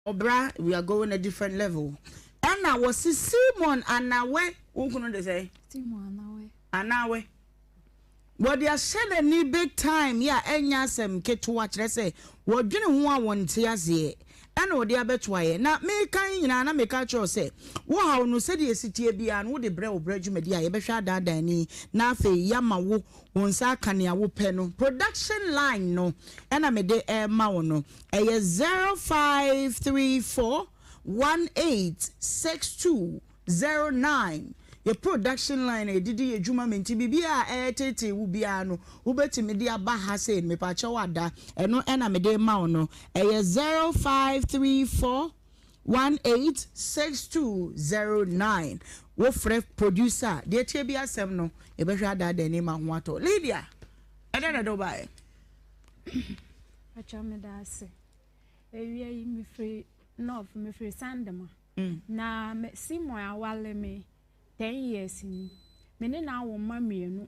Ɔbra we are going a different level ɛna wɔsi Simon Anawe wo kunu de sɛ? Simon Anawe. Anawe wɔde ahyɛ n'ani big time yɛ a ɛnyɛ asɛm ketewa kyerɛ sɛ wɔdwene ho a wɔnte aseɛ ɛna wɔde abɛto ayɛ na meka yi nyinaa na meka kyerɛ sɛ wo haw no sɛdeɛ ɛsi teɛ biara no wode brɛ wo brɛ dwumadi a yɛbɛhwɛ adaadaa ani na afei yɛama wo wo nsa aka nea wopɛ no production line no ɛna mede ɛrema wo no. Ɛyɛ 0534 1862 09. Yɛ production line a yɛde di yɛ dwuma me nti biribiara a ɛreteetee wo biara no wobɛtumi de aba ha sei no mepakyɛw ada ɛno ɛna mede rema wo no ɛyɛ 0534 1862 09 wofrɛ producer a deɛ ɛteɛ bi asɛm no yɛbɛhwɛ adaadaa anim ma ho atɔ Lydia ɛdɛn na ɛde wo baeɛ? Pakyɛw meda ase. Ewia yi mefiri North, mefiri Sandema. Mm. Na me Simon awale me 10 years ni. Me ne no awo mma mmienu.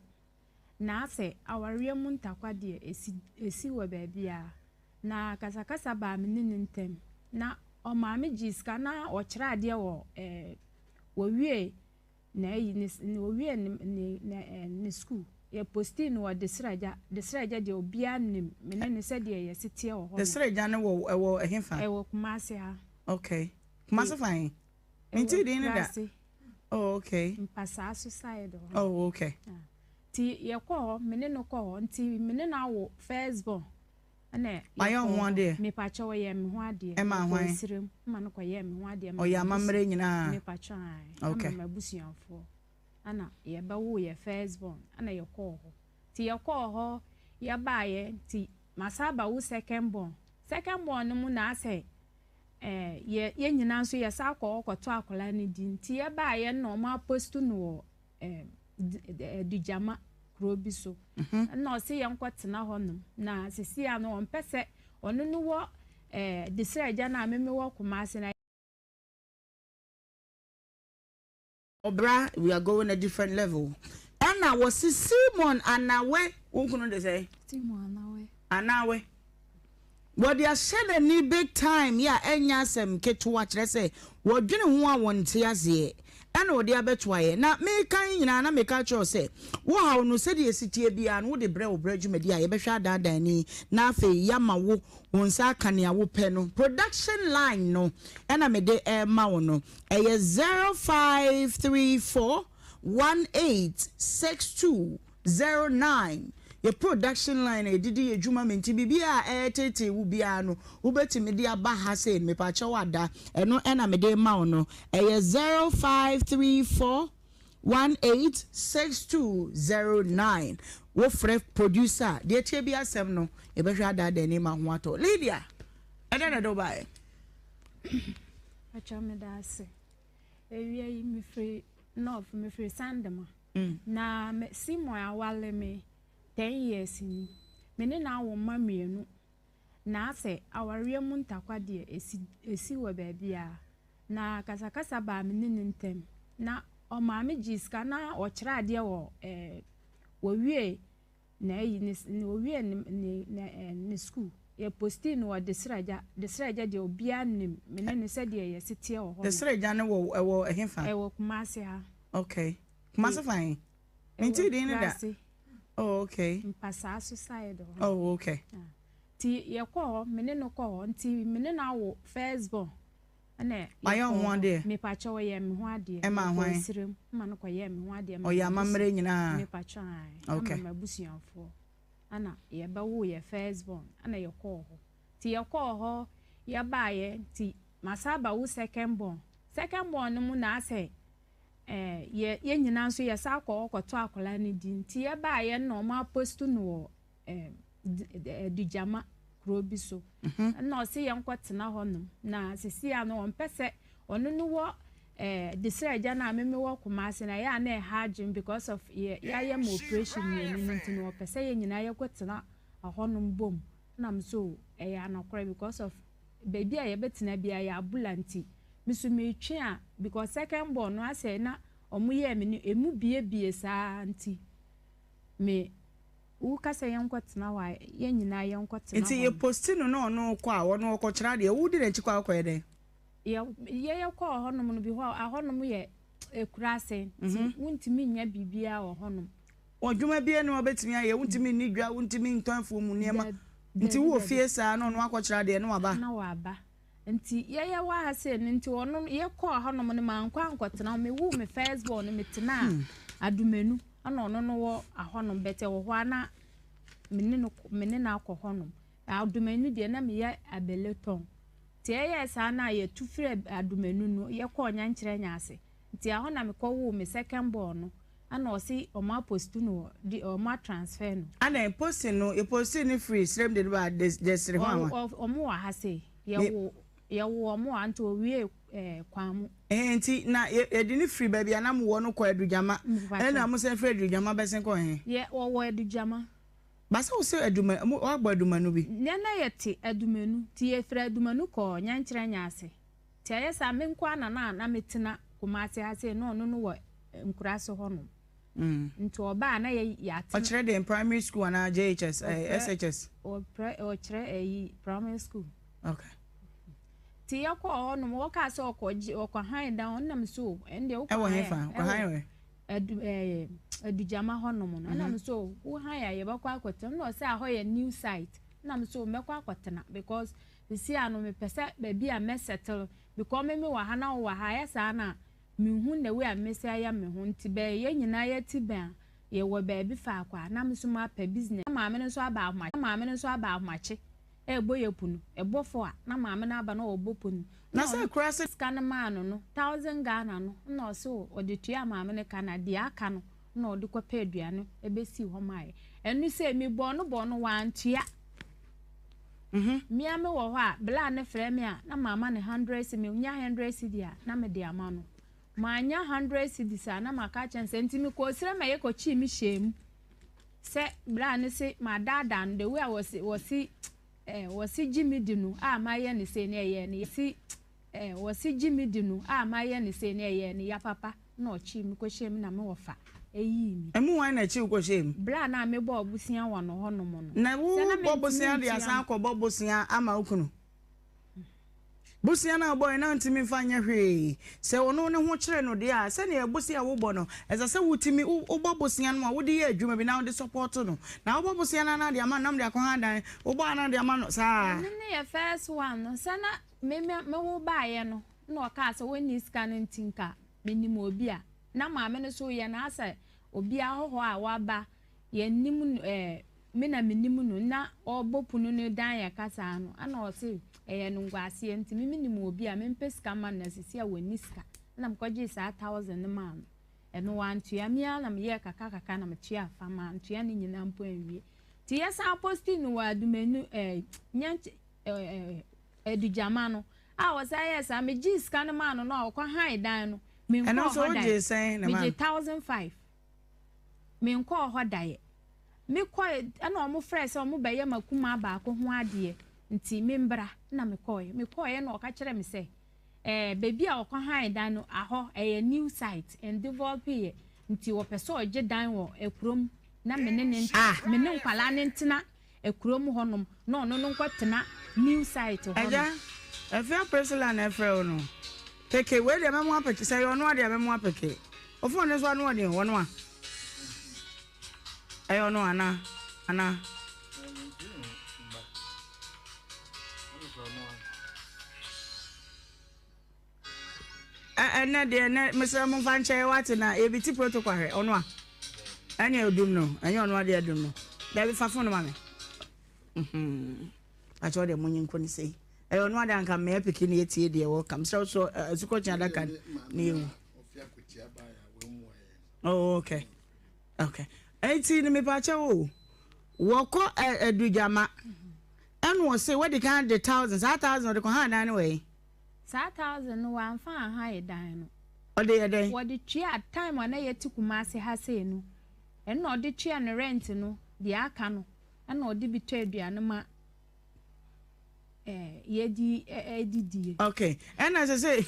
Na asɛ awareɛ mu ntakwa deɛ esi esi wɔ baabiara. Na kasakasa baa me ne ne ntam. Na ɔmaa me gyee sika na ɔkyerɛ adeɛ wɔ ɛɛ wɔwie na ayi ne ne owie ne ne ne ɛɛ ne sukuu. Yɛ postii no wɔ Desragya. Desragya deɛ obiara nim me ne no sɛdeɛ yɛsi teɛ wɔ hɔ no. Desragya no wɔ ɛwɔ ɛhefa? Ɛwɔ Kumasi ha. Okay. Kumasi fa he? Mentee din no da. Ɛwɔ Oh, okay. Mpasaa so side hɔ. Oh, okay. Ah. Nti yɛkɔ hɔ, me ne no kɔ hɔ. Nti me ne no awo first born. Ɛna Wayɛ wo ho adeɛ? Mepakyɛ ɔyɛ me ho adeɛ. Ɛma hwan? Nsirem ma no kɔyɛɛ me ho adeɛ. Ɔyɛ amammerɛ nyinaa? Mepakyɛ ae. Okay. Ama m'abusuafoɔ. Ɛna yɛbɛwoo yɛ first born. Ɛna yɛkɔɔ hɔ. Nti yɛkɔɔ hɔ, yɛbaeɛ nti masan aba wo second born. Second born no mu na asɛ ɛɛ yɛ yɛn nyinaa nso yɛsan kɔ hɔ kɔto akwadaa no din. Nti yɛbaeɛ no na wɔn apost no wɔ ɛɛ Dugyama kuro bi so. Ɛna ɔse yɛnkɔtena hɔnom. Na seesei a no ɔmpɛ sɛ ɔno no wɔ ɛɛ Desragya no a me mewɔ Kumasi na. Ɔbra we are going a different level ɛna wɔsi Simon Anawe wo kunu de sɛ? Simon Anawe. Anawe wɔde ahyɛ n'ani big time yɛ a ɛnyɛ asɛm ketewa kyerɛ sɛ wɔdwene ho a wɔnte aseɛ ɛna wɔde abɛto ayɛ na meka yi nyinaa na meka kyerɛ sɛ wo haw no sɛdeɛ ɛsi teɛ biara no wode brɛ wo brɛ dwumadi a yɛbɛhwɛ adaadaa ani na afei yɛama wo wo nsa aka nea wopɛ no production line no ɛna mede ɛrema wo no ɛyɛ 0534 1862 09 yɛ production line a yɛde di yɛ dwuma me nti biribiara a ɛreteetee wo biara no wobɛtumi de aba ha sei no mepakyɛw ada ɛno ɛna mede ma wo no ɛyɛ 0534 186209 wofrɛ producer deɛ tie bi asɛm no yɛbɛhwɛ adaadaa anim ma ho atɔ Lydia ɛdɛn na ɛde wo baeɛ? Pakyɛw meda ase. Ewia yi mefiri North, mefiri Sandema. Na me Simon awale me 10 years ni. Me ne no awo mma mmienu. Na asɛ awareɛ mu ntakwa deɛ esi esi wɔ baabiara. Na kasakasa baa me ne ne ntam. Na ɔmaa me gyee sika na ɔkyerɛ adeɛ wɔ ɛɛ wɔwie na ayi ne wɔwie ne ne ne ɛɛ ne sukuu. Yɛ postii no wɔ Desragya. Desragya deɛ obiara nim me ne no sɛdeɛ yɛsi teɛ wɔ hɔ no. Desragya no wɔ ɛwɔ ɛhefa? Ɛwɔ Kumasi ha. Okay. Kumasi fa he? Mentee din no da. Oh, okay. Mpasaa so side hɔ. Oh, okay. Ah. Nti yɛkɔ hɔ, me ne no kɔ hɔ. Nti me ne no awo first born. Ɛna Wayɛ wo ho adeɛ? Mepakyɛ ɔyɛ me ho adeɛ. Ɛma hwan? Nsirem ma no kɔyɛɛ me ho adeɛ. Ɔyɛ amammerɛ nyinaa? Mepakyɛ ae. Okay. Ama m'abusuafoɔ. Ɛna yɛbɛwoo yɛ first born. Ɛna yɛkɔɔ hɔ. Nti yɛkɔɔ hɔ, yɛbaeɛ nti masan aba wo second born. Second born no mu na asɛ ɛɛ yɛ yɛn nyinaa nso yɛsan kɔ hɔ kɔto akwadaa no din. Nti yɛbaeɛ no na wɔn apost no wɔ ɛɛ Dugyama kuro bi so. Ɛna ɔse yɛnkɔtena hɔnom. Na seesei a no ɔmpɛ sɛ ɔno no wɔ ɛɛ Desragya no a me mewɔ Kumasi na ɛyɛ a na ɛha adwene because of yɛ yɛayɛ ma operation mmienu no nti no ɔpɛ sɛ yɛn nyinaa yɛkɔtena hɔnom bom. Ɛna me so ɛyɛ anokorɛ because of baabi a yɛbɛtena biara yɛ abula nti me so metwe a because second born no asɛ na ɔmo yɛɛ me no emu biebie saa nti me. Woka sɛ yɛnkɔtena hɔ a, yɛn nyinaa yɛnkɔtena Nti hɔ. yɛ posti no na ɔno kɔ a, ɔno ɔkɔkyerɛ adeɛ, wodi n'akyi kɔ a wokɔyɛ dɛn? Yɛ yɛ yɛkɔɔ hɔnom no bi hɔ a, hɔnom yɛ akuraase nti wontumi nyɛ biribiara wɔ hɔnom. Adwuma biara nni hɔ a wobɛtumi ayɛ, wontumi nni dwa, wontumi ntɔn afuo mu nneɛma. Nti Dabi wowɔ dabi. fie saa na ɔno akɔkyerɛ adeɛ na waba? Na waba. Nti yɛyɛ wɔ ha sei no nti ɔno yɛkɔɔ hɔnom no mankɔ ankɔtena hɔ. Mewoo me first born no metenaa Adomanu ɛna ɔno no wɔ ahɔnom but ɛwɔ hɔ a na me ne no me ne no akɔ hɔnom. Adomanu deɛ na meyɛ abele tɔn. Nti ɛyɛɛ saa no a yɛtu firi Adomanu no yɛkɔɔ Nyankyerɛ Nyaase. Nti ɛhɔ na mekɔ woo me second born no ɛna ɔse ɔmo apostu no wɔ de ɔmo atransfer no. Adɛn posting no yɛ posting no firi srem de no ba desere ho anwa? Ɔmo wɔ ha sei yɛwo yɛwo ɔmo wɔ ha nti owie ɛɛ kwan mu. Ɛhɛn nti na yɛde no firi baabi a na mo wɔ no kɔ Adugyama ɛna mo san firi Adugyama bɛsen kɔ he? Yɛ wɔwɔ Adugyama. Ba sɛ wo se Aduma mo wabɔ Adumanu bi. Nɛ na yɛte Adumanu nti yɛfiri Adumanu kɔɔ Nyankyerɛ Nyaase. Nti ɛyɛ saa me nko ara na na na metena Kumasi ha sei na ɔno no wɔ nkuraase hɔ nom. Nti ɔba a na yɛ yɛatena. Ɔkyerɛ deɛn primary school anaa JHS ɛɛ SHS? Ɔprɛ ɔkyerɛ ɛyi primary school. Okay. Nti yɛkɔɔ hɔ nom wɔkaa sɛ ɔkɔ gye ɔkɔ han dan ɔno nam so ɛndeɛ wokɔ Ɛwɔ han hefa? a Ɔkɔ han wɔ? Adu ɛɛ Adugyama hɔ nom no ɛna me so wo han a yɛbɛkɔ akɔtena ɛna ɔsɛ ahɔ yɛ new site ɛna me so mɛkɔ akɔtena because Seesei ara no mepɛ sɛ baabi a mɛ settle because me mewɔ ha na wo wɔ ha ayɛ saa na menhu the way a mɛsi ayɛ me ho nti bɛ yɛn nyinaa yɛte bɛn a yɛwɔ baabi faako a na me nso mapɛ business na maame no nso aba ahomakye na maame no nso aba ahomakye ɛrebɔ yɛ pono ɛbɔ fo a na maame no aba na ɔrebɔ pono Na na sɛ ɔno akuraase. Sika no maa no no thousand Ghana no na ɔse ɔde tuaa maame no ka na deɛ aka no na ɔde kɔpɛ aduane ɛbɛsii hɔ maeɛ ɛno sei mebɔɔ no bɔɔ no wantua. Me ara mewɔ hɔ a, bla no frɛ me a, na mama no hundred cedi, menya hundred cedi a, na mede ama no. Mannya hundred cedis a, na maka akyerɛ no sɛ, nti mekɔɔ srɛ ma yɛkɔkyii me hyɛɛ mu sɛ bla no se madaadaa no, the way a wɔse, wɔse, eh, wɔse gye me di no a mayɛ no sei no ɛyɛɛ no se, eh, wɔse gye me di no a mayɛ no sei no ɛyɛɛ no ya papa. Na ɔkyee me kɔhyɛɛ mu na me wɔfa yii me. Emu hwan na ɛkyee wo kɔhyɛɛ mu? Berɛ a na mebɔ bosea wɔ no hɔnom no. Na wo Sɛ na bɔ mentumi bosea de ntua asan no. akɔbɔ bosea ama wo kunu? Bosea no a wobɔeɛ no antumi mfa nyɛ hwee. Sɛ ɔno ne ho kyere no deɛ a, sɛdeɛ bosea a wobɔ no, ɛsɛ sɛ wotumi wobɔ bosea no a wode yɛ adwuma bi na wode sɔpɔɔto no. Na wobɔ bosea no a na wode ama no na mode akɔha dan, wobɔ a na wode ama no saa. Ɛno ne yɛ first one no. Sɛ na me me me wo baeɛ no na ɔkaa sɛ ɔnni sika no nti nka menim obi a na maame no so yɛ no asɛ obi ahɔhoɔ a waba yɛnnim no ɛɛ me na menim no na ɔrebɔ pono no dan yɛ kasa no ɛna ɔse ɛyɛ no nguaseɛ nti me menim obi a mempɛ sika ma no na sisi a wɔnni sika ɛna mekɔgyee saa thousand no maa no ɛno wantua me ara na meyɛɛ kakra kakra na metua fa mantua ne nyinaa mpo anwie nti yɛsan posti no wɔ adumanu ɛɛ nyɛ ɛɛ Adugyama no a ɔsan yɛɛ saa, megyee sika no maa no no a ɔkɔ han dan no, menkɔɔ Ɛno nso hɔ daeɛ. wogyee sɛn na maa Megyee no? 1005. Menkɔɔ hɔ daeɛ. Mekɔe ɛna wɔn frɛɛ sɛ wɔn bɛyɛ m'akumaa baako ho adeɛ nti membra na mekɔeɛ. Mekɔeɛ na ɔka kyerɛɛ me sɛ ɛɛ baabi a ɔkɔ han dan no ahɔ ɛyɛ new site ɛndevelop yɛ nti ɔpɛ sɛ ɔgye dan wɔ akurom na me ne ne Ah! me ne nkwadaa no ntena Akurom hɔ nom na ɔno no nkɔ tena new site hɔ nom. Agya, Afia Priscilla na ɛfrɛ wo no. Peke, wei deɛ mɛmo apeke, sɛ ɛyɛ ɔno a deɛ mɛmo apeke. Wo phone no nso ano ɔden o, ɔno a? Ɛyɛ ɔno anaa? Anaa? Ɛnɛ deɛ ɛnɛ mesrɛ mo mfa nkyɛ wate na yɛbi ti protocol ahwɛ ɔno a ɛne odum no ɛnyɛ ɔno adeɛ adum no dabi fa phone ma me akyɛ ɔdeɛ monyi nko ne sei ɛyɛ ɔno adeɛ anka mmea piki ne yɛtie deɛ wɔka mesrɛ so asukɔkye adaka ne yɛwu oh, okay okay ɛnti ne mepakyɛ wo wɔkɔ adugyama ɛna ɔse wadi kan de thousand saa thousand ɔde kɔ ha adan ne wɔ yi Saa thousand no wamfa anhae dan no. Ɔde yɛ dɛn? Wɔde tua time a na yɛte Kumasi ha sei no, ɛno na ɔde tua ne rent no, deɛ aka no ɛna ɔde bi tɔ aduane ma. Eh, yɛdi ɛdidie. Ok, ɛna sɛ sɛ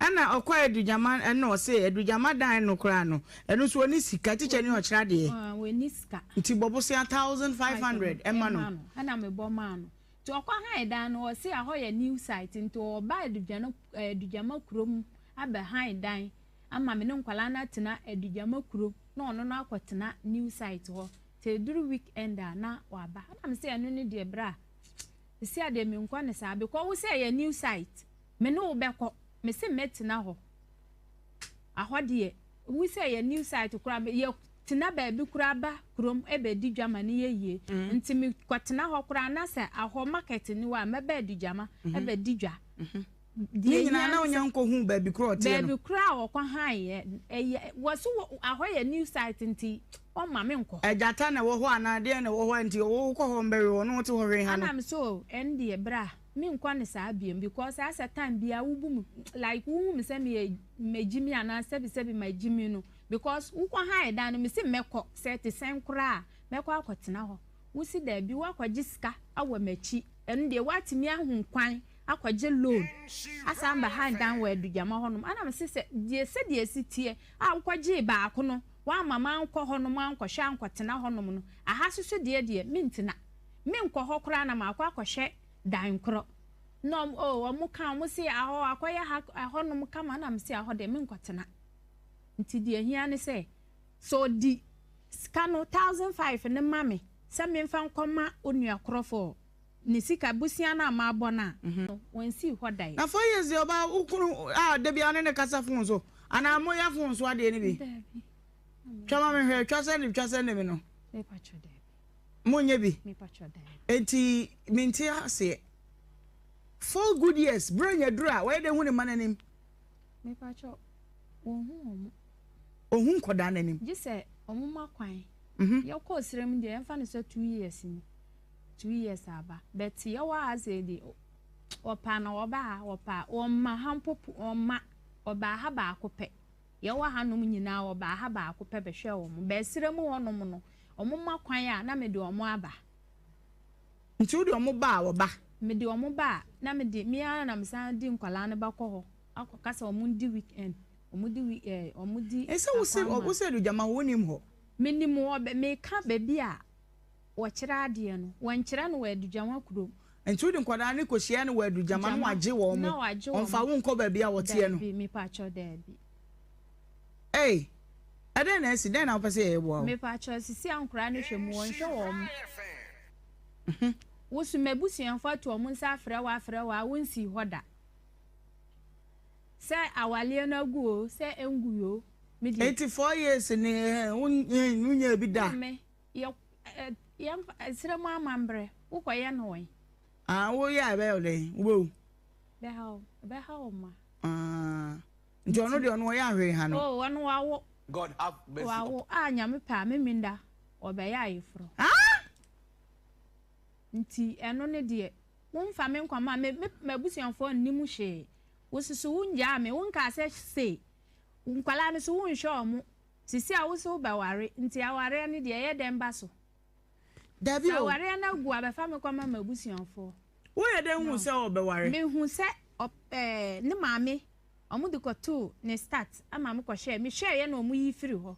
ɛna ɔkɔ adugyama ɛna ɔse adugyama dan no koraa no ɛno nso ɔni sika tikya ni ɔkyerɛ adeɛ. Ɔni sika. Nti bɔ bosea 1500 ɛma no. Ɛna mebɔ maa no. Nti ɔkɔ han dan no ɔse ahɔ yɛ new site nti ɔba adugyama adugyama kurom abɛ han dan ama me ne nkwadaa no atena adugyama kurom na ɔno no akɔtena new site hɔ. Nti eduru week end a na waba. Ɛna mese ɛno ne deɛ bra. Sisi a deɛ menkɔ no saa because wo sɛ ɛyɛ new site me ne wo bɛkɔ me se mɛtena hɔ ahɔ deɛ wo sɛ ɛyɛ new site koraa yɛ tena baabi koraa ba kurom ɛbɛdi dwa ma ne yɛ yie mm. nti me kɔtena hɔ koraa na sɛ ahɔ market ni hɔ a mɛbɛ adi dwama mm-hmm. ɛbɛdi dwa mm-hmm. Ne nyinaa na onya nkɔhu baabi korɔ ɔteɛ no. Baabi korɔ a wɔkɔ han yɛ ɛyɛ wɔ so ahɔ yɛ new site nti ɔmma me nkɔ. Agyata na ɛwɔ hɔ anaa deɛn na ɛwɔ hɔ a nti wo kɔ hɔ mbɛwe wɔ no wote hɔ hwee ha no. Ɛna me so ɛndeɛ bra me nkɔ no saa biom because asɛ time biaa wo bu me like wo hu me sɛ meyɛ magyimi anaa sɛbi sɛbi magyimi no because wo kɔ han dan no me se mɛkɔ sɛ ɛte sɛn koraa mɛkɔ akɔ tena hɔ wo se daabi woakɔ gye sika awɔ makyi ɛno deɛ woatumi ahu kwan akɔgye loan asan ba han dan wɔ Adugyama hɔnom. Ɛna mese sɛ deɛ sɛdeɛ ɛsi teɛ a wokɔgyee baako no woamma mankɔ hɔnom ankɔhwɛ ankɔtena hɔnom no, aha nso so deɛ deɛ mentena. Menkɔ hɔ koraa na makɔ akɔhwɛ dan korɔ. Na ɔmo oh ɔmo ka ɔmo se ahɔ akɔyɛ ha ɛhɔnom kama ɛna mese ahɔ deɛ menkɔtena. Nti deɛ ɛhia ne sɛ sɛ ɔdi sika no 1005 no ma me sɛ memfa nkɔma onua korɔ for Ne sika bosea no a mabɔ no a. Wɔnsii hɔ da ɛ. Na 4 years deɛ ɔbaa wo kunu a da biara ɔne no kasa phone so anaa moyɛ phone so adeɛ no bi? Daabi. Twa ma me hwɛ, twa sɛnde twa sɛnde me no. Mepakyɛ daabi. Monyɛ bi? Mepakyɛ daabi. Enti mente aseɛ. Four good years berɛ nya duru a wɔyɛ dɛ hu ne mma no anim? Mepakyɛ wɔnhu wɔn. Ɔhu nkɔdaa no anim? Gye sɛ wɔn ma kwan. Yɛkɔɔ serɛ mu deɛ yɛmfa no sɛ 2 years ni. 2 years aba but yɛwɔ ha sɛ de ɔpa na ɔba ha ɔpa ɔmma ha mpo ɔmma ɔbaa ha baako pɛ yɛwɔ hanom nyinaa ɔbaa ha baako pɛ bɛhwɛ wɔn bɛsrɛ mu hɔnom no wɔn ma kwan a na mede wɔn aba. Nti wode wɔn ba a wɔba. Mede wɔn ba a na mede me ara na mesan di nkwadaa no ba kɔ hɔ akɔ kasa wɔn di weekend wɔn di week ɛɛ wɔn di. Ɛsɛ wosɛ wosɛ Adugyama hɔ wonim hɔ. Menim hɔ meka baabi a. Wɔkyerɛ adeɛ no, wɔnkyerɛ no wɔ Adugyama kurom. Nti wode nkwadaa no kɔhyia no wɔ Adugyama na wagye wɔn, ɔmfa wo nkɔ baabi a wɔteɛ no? Daabi, mepakyɛw daabi. Ei, ɛdɛn na asi? Dɛn na wopɛ sɛ yɛyɛ boa wo? Mepakyɛw, sisi a nkwadaa no hwɛ mu, wɔnhwɛ wɔn. Wo so m'abusuafo ato wɔn nsa afrɛ wo afrɛ wo a, wonsii hɔ da. Sɛ awaleɛ no agu o, sɛ ɛngui o, me deɛ. Enti 4 years ni wonyaa bi da? Me, Yɛ ɛ yɛn serɛ mu amambrɛ wo kɔ yɛ no wɛn. Ah wo yɛ a ɛbɛyɛ wo dɛn wo bɛ wu. Bɛha wo ɛbɛha wo ma. Ah nti ɔno deɛ ɔno ɔyɛ ahwee ha no. Oh ɔno wawo. God have mercy Wawo a Nyame pɛ a Meminda ɔbɛyɛ ayeforɔ. Ah. Nti ɛno ne deɛ wo nfa me nkɔ ma me me m'abusuafoɔ nnim hwee wo soso wo ngyaa me wo nkaa sɛ sei nkwadaa no so wo nhwɛ ɔmo. Sisi a wose wobɛware, nti awareɛ no deɛ ɛyɛ dɛn ba so? Dabi Sɛ o. awareɛ no agu a, bɛfa me kɔma m'abusuafoɔ. Woyɛ dɛn hu No. sɛ ɔbɛware? Mehu sɛ ɔp ɛɛ ne maame, wɔde kɔtoo ne start ama me kɔhwɛɛ. Mehwɛeɛ na wɔyi firi hɔ.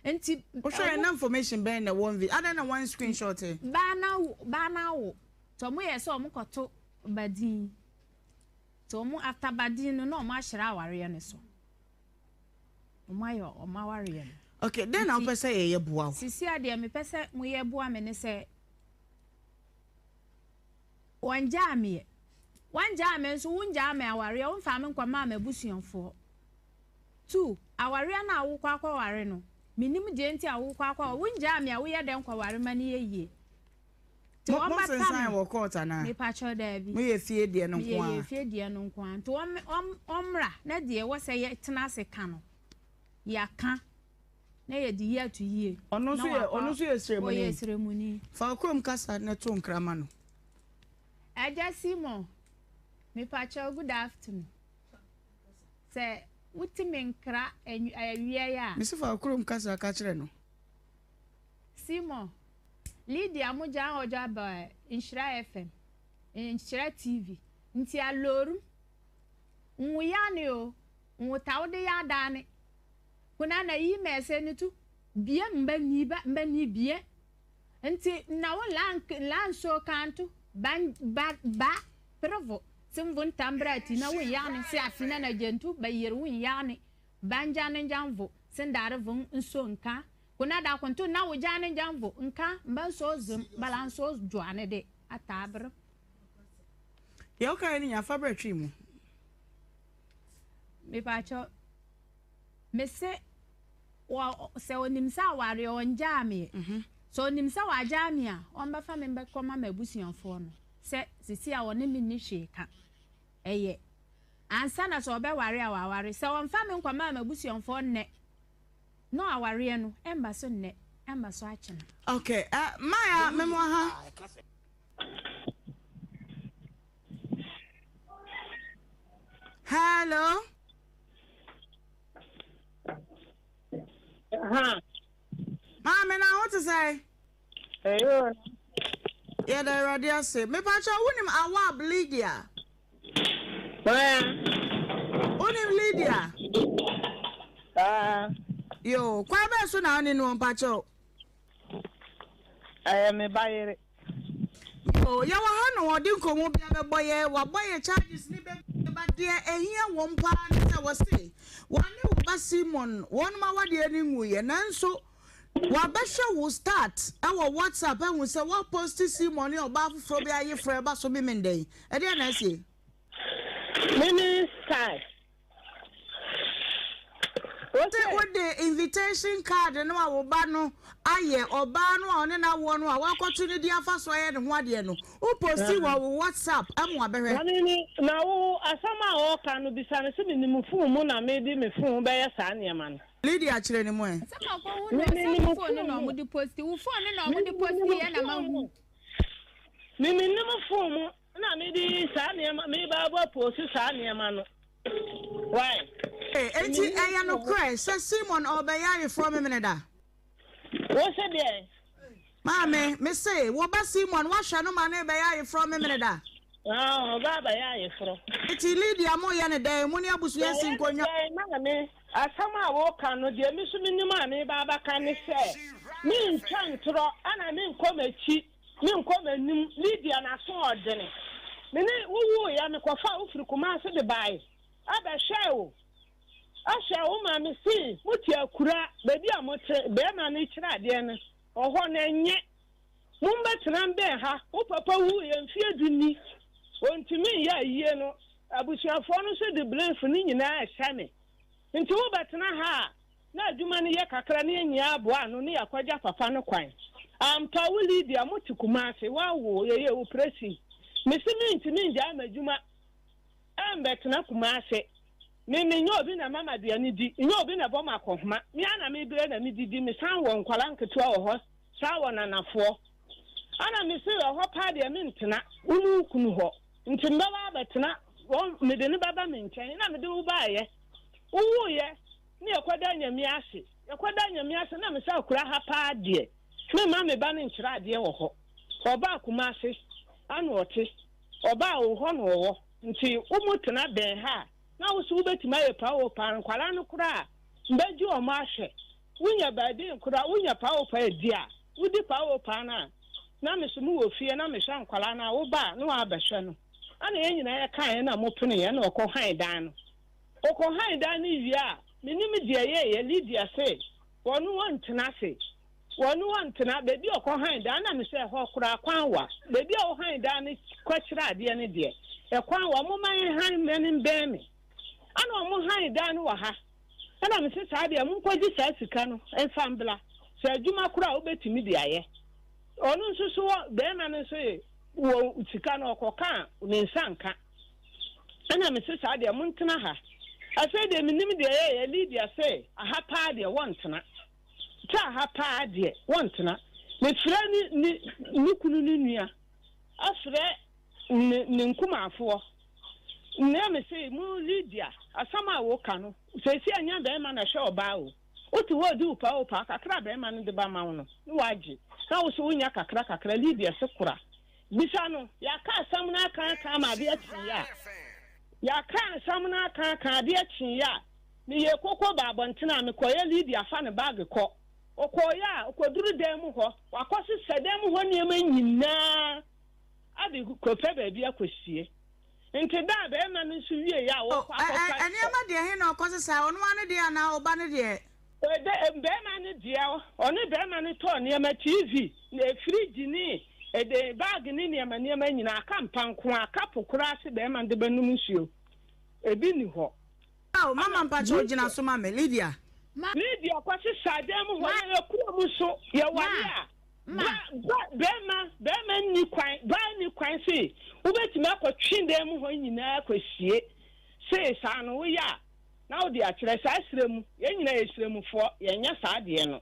Nti Wohwɛeɛ wɔn na information bɛn na ɛwɔ mvi? Adɛn na wɔn screenshot ɛ? Baa no awo, baa no awo. Nti wɔyɛɛ sɛ wɔkɔto ba din. Nti wɔn after ba din no na wɔahyerɛ awareɛ no so. Ɔmo ayɛ ɔmo awareɛ no. Okay, dɛn na wopɛ sɛ yɛyɛ boa wo? Sisi a deɛ mepɛ sɛ moyɛ boa me ne sɛ wɔngyaa meɛ. Wɔngyaa me nso wongyaa me awareɛ, womfaa me nkɔmaa m'abusuafoɔ. Two, awareɛ no a wokɔ akɔware no, mennim deɛ nti a wokɔ akɔware, wongyaa me a woyɛ dɛn kɔware ma no yɛ yie? Nti Mo wɔmmata monsensan me. wɔ court anaa? Mepakyɛw daabi. Moyɛ fie deɛ no nko Meyɛ ara? yɛ fie deɛ no nko ara. Nti wɔn wɔn wɔmmra na deɛ ɛwɔ sɛ yɛtena ase ka no, yɛaka na yɛde yi ato yie. Ɔno Na nso yɛ wakɔ ɔno nso yɛ ɔyɛ sremuni? sremuni. Fa wo kurom kasa no to nkra ma no. Agya Simon, mepakyɛw good afternoon. Sɛ wote me nkra awia yi a. Mese fa wo kurom kasa ka kyerɛ no. Simon, Lydia mo gya ɔdwa ba Nhyira FM. Nhyira TV nti aloorum nwo yaane o nwo tawde yaadaane kuna na yi mɛɛsɛ ne tu bie mba ni ba mba ni bie nti na wo la la nso kanto ba ba ba prevo simvo ntambra ti na wo yaane si afina na gentu ba yer wo yaane ba njane njanvo sindare vo nso nka kuna da kuntu na wo jane njanvo nka mba nso zim bala nso juane de atabr. Deɛ wokaeɛ no nyinaa fa bra twi mu. Mepakyɛw, mese wɔ sɛ onim sɛ awareɛ ɔngyaa meɛ. Mhm. Sɛ onim sɛ wagyaa me a, ɔmbɛfa me mbɛkɔma m'abusuafoɔ no sɛ sisi a ɔne me nni hwee ka. Ɛyɛ. Ansa na sɛ ɔbɛware a waware. Sɛ ɔmfa me nkɔmaa m'abusuafoɔ nnɛ No awareɛ no ɛmba so nnɛ ɛmba so akyena. Okay, uh, Maya, memo ha. Hello. Uh-huh. Maame na ho te sɛ? Eyo. Yɛda Awurade ase. Mepakyɛ wonim Awab Lydia? Hwan? Wonim Lydia? Ah. Yo, kwan bɛn so na wone no mpakyɛw? Ɛyɛ me ba yere. Yo, yɛwɔ ha na wɔde nkɔmmɔ bi abɛbɔ yɛ, wabɔ yɛ charges ne bebree ba deɛ ɛhia wɔn paa ne sɛ wɔse wɔne wo ba Simon wɔnom awadeɛ no nwuiɛ nanso Wabɛhwɛ wo start wɔ WhatsApp ahu sɛ woaposti Simon ne ɔbaa foforɔ bi ayeforɔ ɛba so Memenda yi. Ɛdeɛn na asie? Me ne Sky. Wo Sɛ se? wode invitation card no a wo ba no ayɛ, ɔbaa no a ɔne no awoɔ no a woakɔto no din afa so ayɛ ne ho adeɛ no, wo posti wɔ wo WhatsApp ma wabɛhwɛ. Na me ne, na wo, asɛm a ɔreka no, bisa no sɛ menim fon mu na mede me fon bɛyɛ saa nneɛma no. Lydia kyerɛ ne mu ɛ. Sɛ ma kɔ hu no sɛ wo phone no na ɔmo de posti wo phone no na ɔmo de posti yɛ na ma hu. Me me nim phone mu na me de saa nneɛma me ba bɔ posti saa nneɛma no why. Enti ɛyɛ nokorɛ sɛ Simon ɔrebɛyɛ ayeforɔ Memeneda? Wo se deɛn? Maame, me se, wo ba Simon, woahwɛ no ma no rebɛyɛ ayeforɔ Memeneda? Ah, ɔba abɛyɛ ayeforɔ. Enti Lydia, moreyɛ no dɛn? Mo ne abusua si Yɛyɛ no nkonnwa. dɛn, maame? Asɛm a woreka no, deɛ me nso menim a mereba abɛka ne sɛ, mentwa ntorɔ, ɛna menkɔ m'akyi, menkɔ m'anim. Lydia n'aso ɔdene. Me ne wo wuiɛ, mekɔfaa wo firi Kumasi de baeɛ bɛhwɛɛ wo. Ahwɛ wo maame se mote akura, baabi a mote, barima no rekyerɛ adeɛ no, ɔhɔ no ɛnyɛ. Mommɛtena mbɛn ha, wo papa wuiɛ mfeɛ du ni, ɔntumi nyɛ ayie no, abusuafoɔ no nso de blame no nyinaa rehyɛ me. Nti wobɛtena ha a, na adwuma no yɛ kakra na yɛn nyinaa aboa ano na yɛakɔgya papa no kwan. Ampa wo Lydia, mote Kumasi, woawo, yɛyɛɛ wo opresin. Mese mentumi ngyae m'adwuma ɛmbɛtena Kumasi. Me menyɛ obi na ɛma m'aduane di, nyɛ obi na ɛbɔ me akɔnhoma. Me ara na mebrɛ na medidi, mesan wɔ nkwadaa nketewa wɔ hɔ, san wɔ nanafoɔ. Ɛna mese ɛhɔ paa deɛ mentena, wo ne wo kunu hɔ. Nti mebɛba abɛtena, wɔn, mede no bɛba me nkyɛn. Ɛna mede wo baeɛ. Wowoeɛ ne yɛkɔda Nyame ase. Yɛkɔda Nyame ase na mese akura ha paa deɛ, memma me ba no nkyerɛ adeɛ wɔ hɔ. Ɔbaa Kumasi, ɛna ɔte. Ɔbaa wo hɔ na ɔwɔ. Nti wo mo tena bɛn ha a na wo so wo bɛtumi ayɛ paopaa nkwadaa no koraa mbɛgye wɔn ahwɛ wo nya baabi nkora wo nya paopaa adi a wo di paopaa no a na me so mo wɔ fie na me hwɛ nkwadaa no a wo ba a na wa bɛhwɛ no ɛna yɛn nyinaa yɛ kaeɛ na mo peneeɛ na ɔkɔ han dan no ɔkɔ han dan no wie a me nim deɛ yɛyɛ Lydia se wɔn wɔn ntena ase Wɔne wɔn ntena. Baabi a ɔkɔhan dan na mesɛ ɛhɔ koraa kwan wa. Baabi a wohan dan no kɔkyerɛ adeɛ no deɛ, ɛkwan wa. Momma yɛnhan mmɛ no mbɛn me. Ɛna wɔhan dan no wɔ ha. Ɛna mese saa deɛ monkɔgye saa sika no mfa mbra. Sɛ adwuma koraa a wobɛtumi de ayɛ. Ɔno nso so wɔ, barima no nso ye, wɔ sika no ɔkɔka a ne nsa nka. Ɛna mese saa deɛ montena ha. Afei deɛ mennim deɛ ɛyɛeɛ, Lydia se aha paa deɛ wɔntena. Tra ha paa deɛ, wɔntena. Mefrɛ ne, ne, ne kunu no nua, afrɛ ne, ne nkumafoɔ. Na mese, mo Lydia, asɛm a woka no, seesei ɛnyɛ bɛrima na ɛhwɛ ɔbaa o. Wote hɔ redi wo paa o paa, kakra a bɛrima no de ba ma wo no, na woagye. Na wo nso wonya kakra kakra. Lydia se, kora. Bisa no. Yɛaka asɛm no aka aka ama adeɛ kyeeɛ a, yɛaka asɛm no aka aka adeɛ kyeeɛ a, meyɛɛ koko baa abɔntene a, mekɔeɛ Lydia fa ne bag kɔ. Ɔkɔeɛ a, ɔkɔduru dan mu hɔ, wakɔsesa dan mu hɔ nneɛma nyinaa de kɔpɛ baabi akɔsie. Nti da a barima no nso wieeɛ a Oh, ɔrekɔ ɛ, ɛ, akɔfa. nneɛma deɛ he na ɔkɔsesae? Ɔno ara ne deɛ anaa ɔba no deɛ? Ɛdɛ, barima no deɛ, ɔne barima no tɔɔ nneɛma, TV, fridge ne ɛde, bag ne nneɛma nneɛma nyinaa, aka mpa nko ara, cup koraa se barima no de bɛnom nsuo, ebi nni hɔ. Oh, mama mpakyɛw gyina so ma me, Lydia. Lydia kɔsesaa dan mu hɔ, yɛyɛ kurom nso, yɛware a, ba, ba, barima, barima nni kwan, baa nni kwan se wobɛtumi akɔtwe dan mu hɔ nyinaa akɔsie, se saa no woyɛ a, na wode akyerɛ saa serɛ mu, yɛn nyinaa yɛ serɛmufoɔ, yɛnyɛ saa adeɛ no.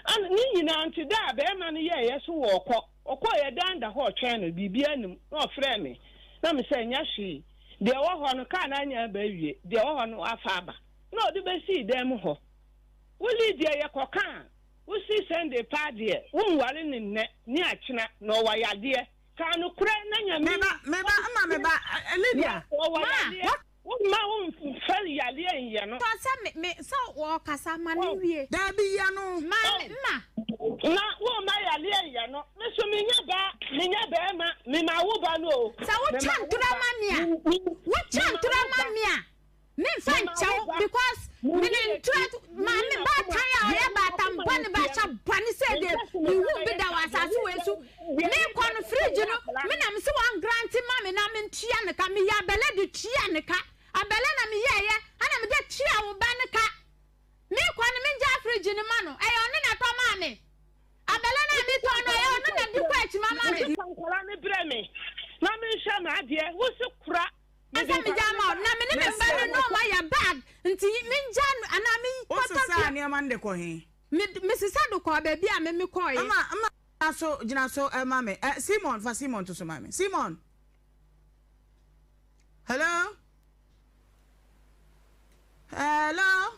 Ɛna ne nyinaa nti da a barima no yɛeɛ so wɔɔkɔ, ɔkɔeɛ dan da hɔ ɔtwɛn no, biribiara nnim, na ɔfrɛɛ me, na me sɛ nyɛ hwee, deɛ ɛwɔ hɔ no kaa no anya aba awie, deɛ ɛwɔ hɔ no wafa aba, na ɔde bɛsii dan mu hɔ. Wo Lee deɛ yɛkɔka a, wosi Sunday paa deɛ, wonware no nnɛ ne akyena, na ɔwɔ yadeɛ, ka nokorɛ na Nyame Meba, meba, mma meba, Lydia, ɔwɔ Ma. yadeɛ. Wo mma wo nfa yareɛ nyɛ no. Tɔ sɛ me me sɛ ɔɔkasa ma no nwie. Daabi yi ano. Ma me ma. Na wo mma yareɛ nyɛ no. Me so me nyɛ ba me nyɛ bɛɛma me ma wo ba no o. Sɛ wo Me twa ma wo ntorɔ ba ma me a me me wo twa me ma ntorɔ wo ma ba. me a me nfa Me ma nkyɛ wo wo ba. because Me me ni ne akyi ntorɔ me ma ni me n'akoma baatan a deɛ ɔyɛ ne baatan n'akoma bɔne no ba teɛ ahyɛ no. bɔne sɛ Me deɛ mpɛ sɛ me me ba hu bi bɛyɛ da wɔ saa deɛ asase ne wei deɛ so deɛ me ne kɔ deɛ no ne sɛ fridge ɔyɛ no akwadaa me no. na me se wɔn grante ma me na me ntua ne ka me yɛ abɛlɛ de tua ne ka. Abɛlɛ na meyɛeɛ ɛna mede tua wo ba no ka. Mekɔ no mengyaa fridge no ma no, ɛyɛ ɔno na ɛtɔ maa me. Abɛlɛ no a metɔn no ɛyɛ ɔno na de kɔ akyima ma me. Fa nkwadaa no brɛ me na menhwɛ m'adeɛ, wo se kora mede Sɛ nkwadaa megyaa no ma wo ba na me ne me mma no nnoɔma yɛ bag nti mengyaa no anaa Wo menkɔtɔ sesaa fie. nneɛma no de kɔ he? Me mesesa de kɔɔ baabi a me mekɔeɛ. Mma, mma, gyina so, gyina so ma me. Eh, Simon, fa Simon to so ma me. Simon! Hello? Hello?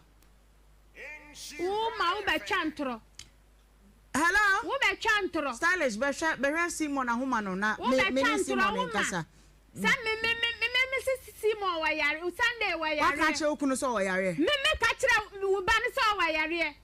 Wo ma wo bɛtwa ntorɔ. Hello? Wo bɛtwa ntorɔ. Stylish bɛhwɛ bɛhwɛ Simon ahoma no na Wo me me bɛtwa ne ntorɔ Simon wo ma. nkasa. Sɛ me me me me me me se Simon wɔ yare Sunday wɔ Waka yareɛ. akyerɛ wo kunu sɛ ɔwɔ yareɛ? Me me ka kyerɛ wo ba no sɛ ɔwɔ yareɛ.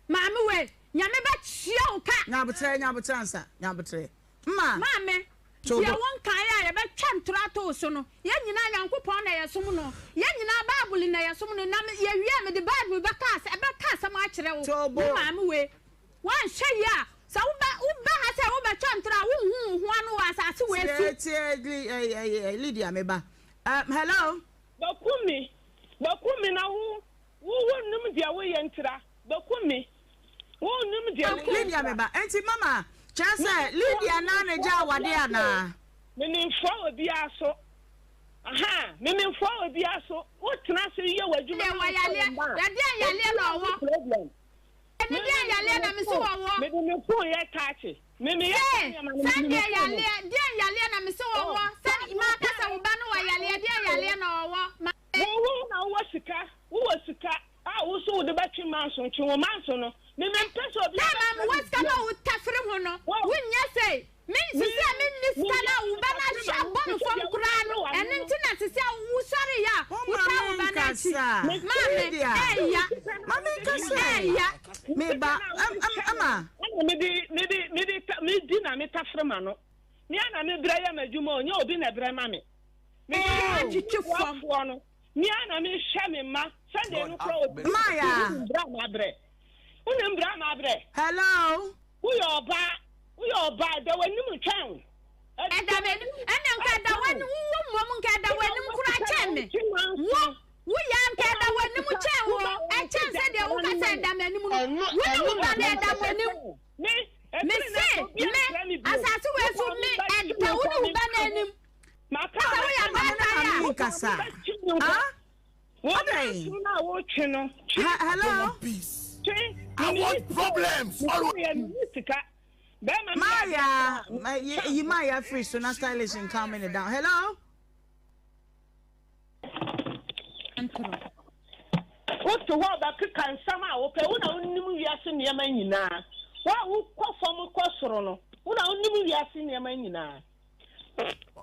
Maame wei Nyame bɛ tua wo ka. Nyabotrɛ nyabotrɛ ansa nyabotrɛ. Mma. Maame, To deɛ bo. wo nkaeɛ a yɛbɛtwa ntorɔ ato wo so no, yɛn nyinaa Nyankopɔn na yɛsom no, yɛn nyinaa Bible na yɛsom no, na me, yɛwie a mede Bible bɛka asɛ, bɛka asɛm akyerɛ wo, To wo bo. maame wei. Woanhwɛ yie a, sɛ woba, woba ha sɛ wobɛtwa ntorɔ a, wonhu wo ho ano wɔ asase wei so. Tie, tie, Li, eh, eh, eh, Lydia, me ba. Um, hello? Bɛku me, bɛku me na wo, wo, wonnim deɛ woyɛ ntira, bɛku me. Wonnim deɛ woyɛ Lydia me ba. Enti mama, kyerɛ sɛ Lydia naa na egya awade anaa? Menimfoa obiara so. Aha, menimfoa obiara so. Wotena ase yɛ w'adwuma Deɛ na wɔ wohwɛ wo yareɛ, mma a, yɛdeɛn yareɛ obiara na nni ɔwɔ? problem. Ɛne Me deɛn mede yareɛ na me mese phone, wɔwɔ? mede me phone yɛ taakye. Me meyɛ saa Ee, nneɛma no, sɛ mede me deɛ phone no. yareɛ, deɛn yareɛ na mese Oh, wɔwɔ? Sɛ saa na maka woka sɛ wo ba no wɔ saa na yareɛ, deɛn woka yareɛ o. na ɔwɔ? Ma Wo wo na wowɔ sika, wowɔ sika. A wo nso wode bɛtwe manso, twe wo manso no. Me mempɛ sɛ obi Time a bɛfrɛ mewɔ me sika na bio. wo tafere ho no, Wo, wonyɛ sei. Me, me, sisi a menni sika meyɛ na wo ba no tafere ahwe m'ano abɔ te me sɛ fam deɛ koraa wotafere no, w'ano ɛno no. nti na sisi a wosɔreeɛ a Wo wotaa ma wo ba no akyi. menkasa. Mese, Maame, Lydia, ɛɛya, wo sika no ma a wode menkasa kyɛ me ɛ. no, ɛɛya. wo Me sika ba, no a ɛm, wode ɛm, kyɛ me ɛma. no, ɛna mede, mede, mede ta, medi na metafere m'ano. Me ara na mebrɛ yɛ m'adwuma o, nyɛ obi na ɛbrɛ ma me. Mede Ɛɛ, yɛ atwitwi fam. boafoɔ no. Me ara na mehwɛ me mma. Sunday no koraa obi Maya. wonim berɛ a mabrɛ. Wonim berɛ a mabrɛ. Hello. Woyɛ ɔbaa, woyɛ ɔbaa, ɛda w'anim retwɛn wo. Ɛda m'anim, ɛnna nka ɛda w'anim, wo mmom nka ɛda w'anim koraa kyɛn me. Wo, woyɛ a nka ɛda w'anim kyɛn wo, ɛkyɛn sɛdeɛ woka sɛ ɛda m'anim no. Wo ne wo ba no ɛda mo anim. Mese, me, asase wei so me, ɛda wo ne wo ba no anim. Maka Sɛ woyɛ abaatan a. Maame nkasa. Ah? Adɛn? Hello? I want problems. Maya, yi Maya free so na stylish and calming it down. Hello? Wote hɔ bɛkeka nsɛm a wopɛ, wo na wonim wiase nneɛma nyinaa. Wo a wokɔ fam kɔ soro no, wo na wonim wiase nneɛma nyinaa.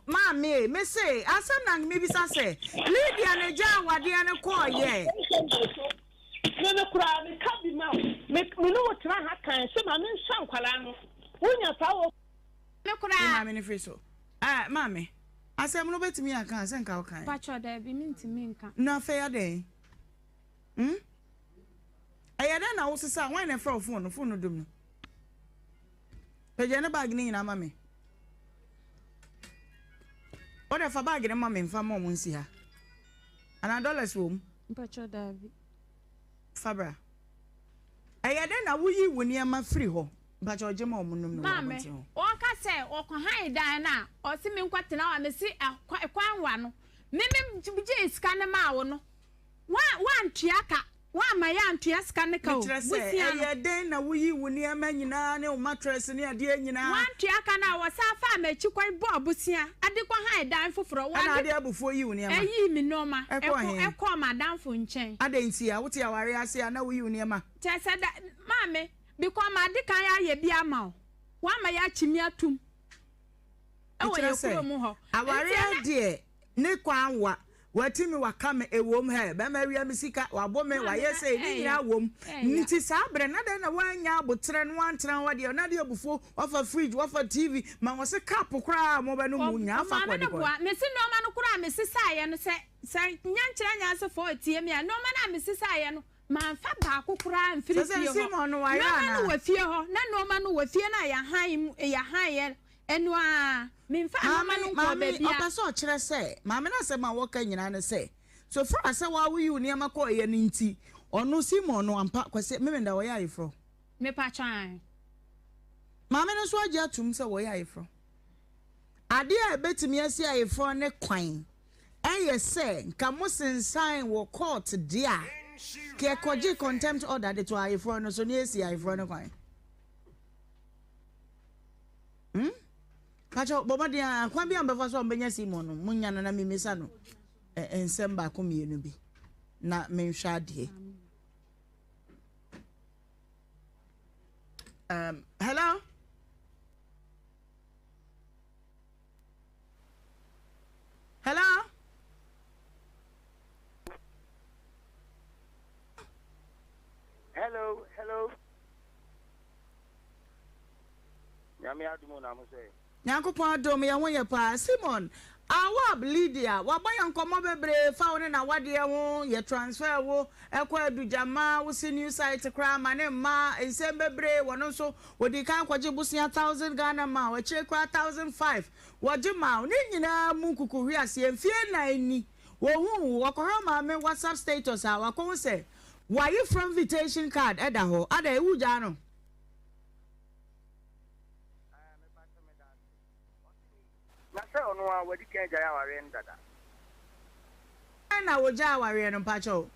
Maame e, me se, asɛm na mebisa sɛ, Lydia na gyaa awadeɛ no kɔɔyɛ? Me me koraa meka bi ma wo. Me me ne wo tena ha kan sɛ ma menhwɛ nkwadaa no. Wonya saa wɔ. Me koraa. Wo maame no firi so. Ah, maame, asɛm no wobɛtumi aka a, sɛ nka wokae. Pakyɛ daabi, mentumi nka. Na afei adɛn? Hmm? Ɛyɛ dɛn na wosesa? Hwan na ɛfrɛ wo fon no? Fon no dum no. Pagya ne bag no nyinaa ma me. Wode fa bag no ma me mfa ma ɔmo nsi ha. Anaa dollars wɔ mu? Mpakyɛ daabi. Fa bra. Ɛyɛ dɛn na woyi wo nneɛma firi hɔ? Mpakyɛ ɔgye ma ɔmo nom no wɔ Maame, abɔnten hɔ. ɔka sɛ ɔkɔhan dan no a, ɔse menkɔtena hɔ a, mese ɛkwan wa no. Me me gyee sika no maa wo no, Wa, woantua ka. Woamma yɛantua sika no ka o. Mekyerɛ sɛ, Bosea no. ɛyɛ dɛn na woyii wo nneɛma nyinaa ne wo matress ne adeɛ nyinaa? Woantua ka no a, wɔsan faa m'akyi kɔ bɔɔ bosea de kɔhan dan foforɔ. Ɛna Wɔde. ade abufuo yii wo nneɛma? Ɛyii me nneɛma. Ɛkɔɔ Ɛkɔ, he? ɛkɔɔ m'adamfo nkyɛn. Adɛn ntia? Wote awareɛ ase a na woyi wo nneɛma? Kyerɛ sɛ, da, maame, because made kan ayɛ bi ama wo. Woama yɛakye me atum wɔ Mekyerɛ yɛn sɛ, kurom hɔ. Nti awareɛ ɛna. deɛ, ne kwan wa. Wati me waka me ɛwom hɛ bɛma awia me sika wabo me Maame wayɛ na sei ne ɛya nyinaa wom ɛya. nti saa berɛ na dɛn na woannya aboterɛ no woantena hɔ deɛ na de abufuo wafa fridge wafa TV ma wɔ se cup koraa a mobɛnom mu nyinaa fa Maame kɔ de no kɔ. boa mese nnoɔma no koraa a mesesaeɛ no sɛ sɛ nyankyerɛ nyansafoɔ retie me a nnoɔma no a mesesaeɛ no Mamfa baako koraa amfiri Sɛ sɛ fie hɔ. Simon no wayera Nnoɔma no anaa? wɔ fie hɔ, na nnoɔma no wɔ fie no a yɛahan mu, yɛahan yɛ no ara. Memfaa nnoɔma Maame, no nkɔɔ maame, baabiara. ɔpɛ sɛ ɔkyerɛ sɛ, maame no asɛm a wɔka nyinaa ne sɛ, so far sɛ woa woyi wo nneɛma kɔeɛ no nti, ɔno Simon no ampa, Kwasi, Memenda wɔyɛ ayeforɔ? Mepakyɛ ae. Maame no nso agye atom sɛ wɔyɛ ayeforɔ. Adeɛ a ɛbɛtumi asi ayeforɔ ne kwan Ɛyɛ sɛ nka mo sensan wɔ court deɛ a, nka yɛkɔgye contempt order de to ayeforɔ no so na yɛsi ayeforɔ no kwan. Hmm? Pakyɛ bɔ mmɔden a kwan bi a mbɛfa so a mbɛnya Simon no, munya no na mimisa no nsɛm baako mmienu bi na menhwɛ adeɛ. Hello? Hello? Hello, hello. Nyame adom na mo sɛ. Nyankopɔn adom yɛn ho yɛ paa. Simon, Awab Lydia, wabɔ yɛn nkɔmmɔ bebree fa wo ne n'awadeɛ ho, yɛ transfer wo kɔ Adugyama, wo si new site koraa ma ne mma, nsɛm bebree, wɔno nso wɔdii kan kɔgye bosea thousand Ghana ma wo, akyire koraa 1005 Wɔgye maa wo. Ne nyinaa mu nkukuhweaseɛ, mfeɛ nnan ni, wɔhuu wo, wɔkɔhwɛ wo maame WhatsApp status a, wɔakɔhu sɛ w'ayeforɔ invitation card da hɔ. Adɛn, wogyaa no? Ɛɛ, mepa kyɛ meda ase. Ɔse ni, na sɛ ɔno ara wadi kan agyae awareɛ no dada. Sɛn na wogyaa awareɛ no mpakyɛw?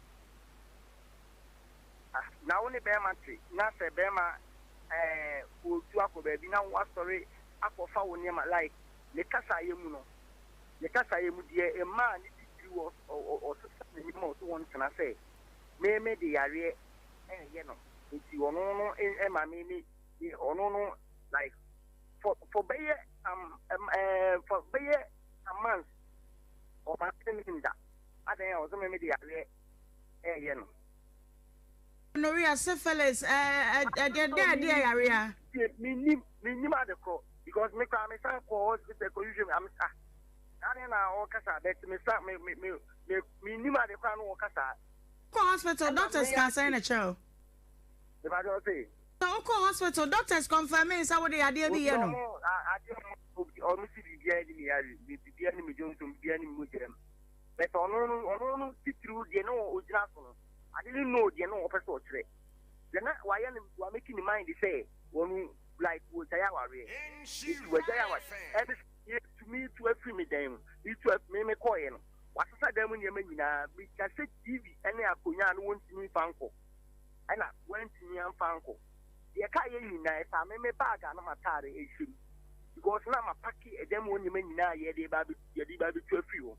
Ah, na wo ne bɛɛma te, na sɛ bɛɛma ɛɛ ɔretu akɔ baabi na woasɔre akɔfa wo nneɛma like ne kasaeɛ mu no, ne kasaeɛ mu deɛ ɛmaa ne titiri wɔ ɔsesa ne nneɛma ɔso wɔn tena sɛ me me de yareɛ ɛɛyɛ no nti ɔno no ɛma me me ɔno no like for for bɛyɛ some ɛɛ for bɛyɛ some months ɔma me me nda adan a ɔsɛ me me de yareɛ ɛɛyɛ no. Gonorrhea, syphilis, ɛɛ ɛdeɛ ɛdeɛ yareɛ a. Menim Mennim ade korɔ because me koraa me san kɔɔ hospital kɔ hwehwɛ mu am ah adɛn na ɔkasa but me san me me me me mennim ade koraa no ɔkasa. Wokɔ hospital Ɛna doctors me kaa sɛn ase. na kyerɛ wo? Mepakyɛ ɔse. Sɛ wokɔ hospital doctors confirmee sɛ wode yadeɛ bi Obi yɛ no? ɔmo adeɛ ɔmo obi ɔmo si biribiara ni me yare biribiara ni me dwonsom biribiara ni me mogya mu but ɔno no ɔno no titiriw deɛ na ɔgyina so no I didn't know deɛ na ɔpɛ sɛ ɔkyerɛ deɛ na wayɛ no wa make ne mind sɛ wɔn like wɔgyae awareɛ nti wɔagyae awareɛ ɛne yɛtumi tu afiri me dan mu metu me me kɔɔeɛ no wasesa dan mu nneɛma nyinaa meka sɛ tv ne akonnwa a no wɔntumi mfa nkɔ ɛna wɔntumi amfa nkɔ deɛ ɛka yɛ nyinaa ɛfa me me bag a na m'ataare ɛhyɛ mu because na mapake ɛdan mu hɔ nneɛma nyinaa yɛde ba yɛde ba bɛtu afiri hɔ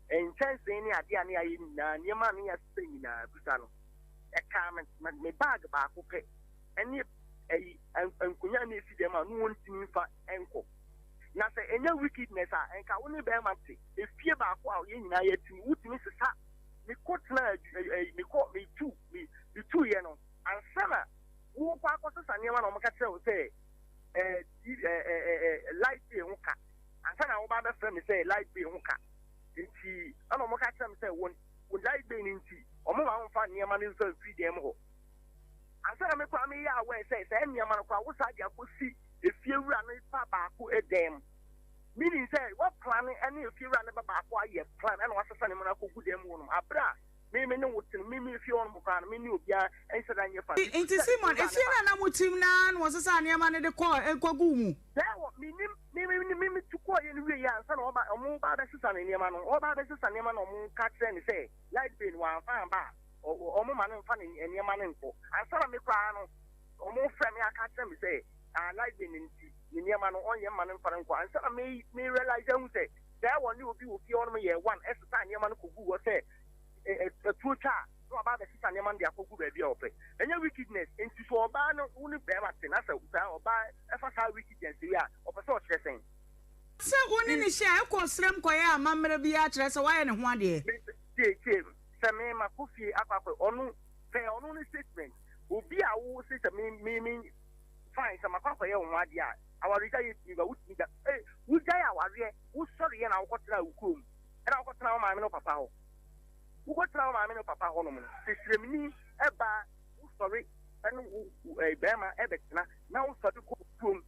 nkyɛnsee ne adeɛ a ne yɛayɛ nyinaa nneɛma a ne yɛasesa nyinaa bisa no ɛkaa me me bag baako pɛ ɛne ayi nkonnwa na esi dɛm a no wɔntumi nfa nkɔ. Na sɛ ɛnyɛ wickedness a, nka wo ne bɛrima te efie baako a yɛn nyinaa yɛte mu, wotumi sesa. Mekɔ tena ɛyi mekɔ metu me metuiɛ no ansa na wokɔ akɔsesa nneɛma na wɔka kyerɛ wo sɛ ɛɛ ɛɛ ɛɛ light bill ho ka ansa na woba abɛfrɛ me sɛ light bill ho ka nti ɛna wɔka kyerɛ me sɛ wɔn wɔn light bill no nti wɔn ma wɔmfa nneɛma no mfa mfiri dan mu hɔ ansa na me koraa meyɛ aware sɛ saa nneɛma no koraa wo saa de akɔsi efie wura no ba baako dan mu meaning sɛ wɔplane ɛne efie wura no ba baako ayɛ plan ɛna wasesa nneɛma no akɔgu dan mu hɔ nom abere a me me ne wo te no me me fie hɔ nom koraa no me ne obiara nhyɛ da nyɛ fa Nti Simon, efie no a na motim no ara na wɔsesaa nneɛma no de kɔɔ kɔguu mu? Sɛ wɔ menim me me me me tu kɔɔeɛ no wieeɛ ansa na ɔba ɔmo ba abɛsesa ne nneɛma no ɔba abɛsesa nneɛma na ɔmo ka kyerɛ no sɛ light bill no wamfa amba a ɔmo ma no mfa ne nneɛma no nkɔ ansa na me koraa no ɔmo frɛ me aka kyerɛ me sɛ ah light bill no nti ne nneɛma no ɔnyɛ mma no mfa no nkɔ ansa na me me realize ahu sɛ sɛ wɔne obi wɔ fie hɔnom yɛ one ɛsesa nneɛma no kɔgu hɔ sɛ atuo twa a na waba abɛsesa nneɛma no de akɔgu baabi a ɔpɛ. Ɛnyɛ wickedness. Enti sɛ ɔbaa no wo ne barima te na sɛ saa ɔbaa ɛfa saa wickedness yi a, ɔpɛ sɛ ɔkyerɛ sɛn? Sɛ wo ne no hyia a, ɛkɔ ɔsram kɔyɛ amammerɛ biara kyerɛ sɛ woayɛ ne ho adeɛ. Me tie tie sɛ me makɔ fie akɔ akɔ ɔno pɛ ɔno ne statement obi a wo se sɛ me me me fine sɛ makɔ akɔyɛ wo ho adeɛ a awaregya yɛ tumi ba wotumi gya eh wogyae awareɛ wosɔreɛ na wokɔtena wo kurom ɛna wokɔtena wo maame ne wo papa hɔ. Wokɔtena wo maame ne wo papa hɔnom no, sɛ sremni ba a, wosɔre ne wo barima bɛtena na wosɔre kɔ kurom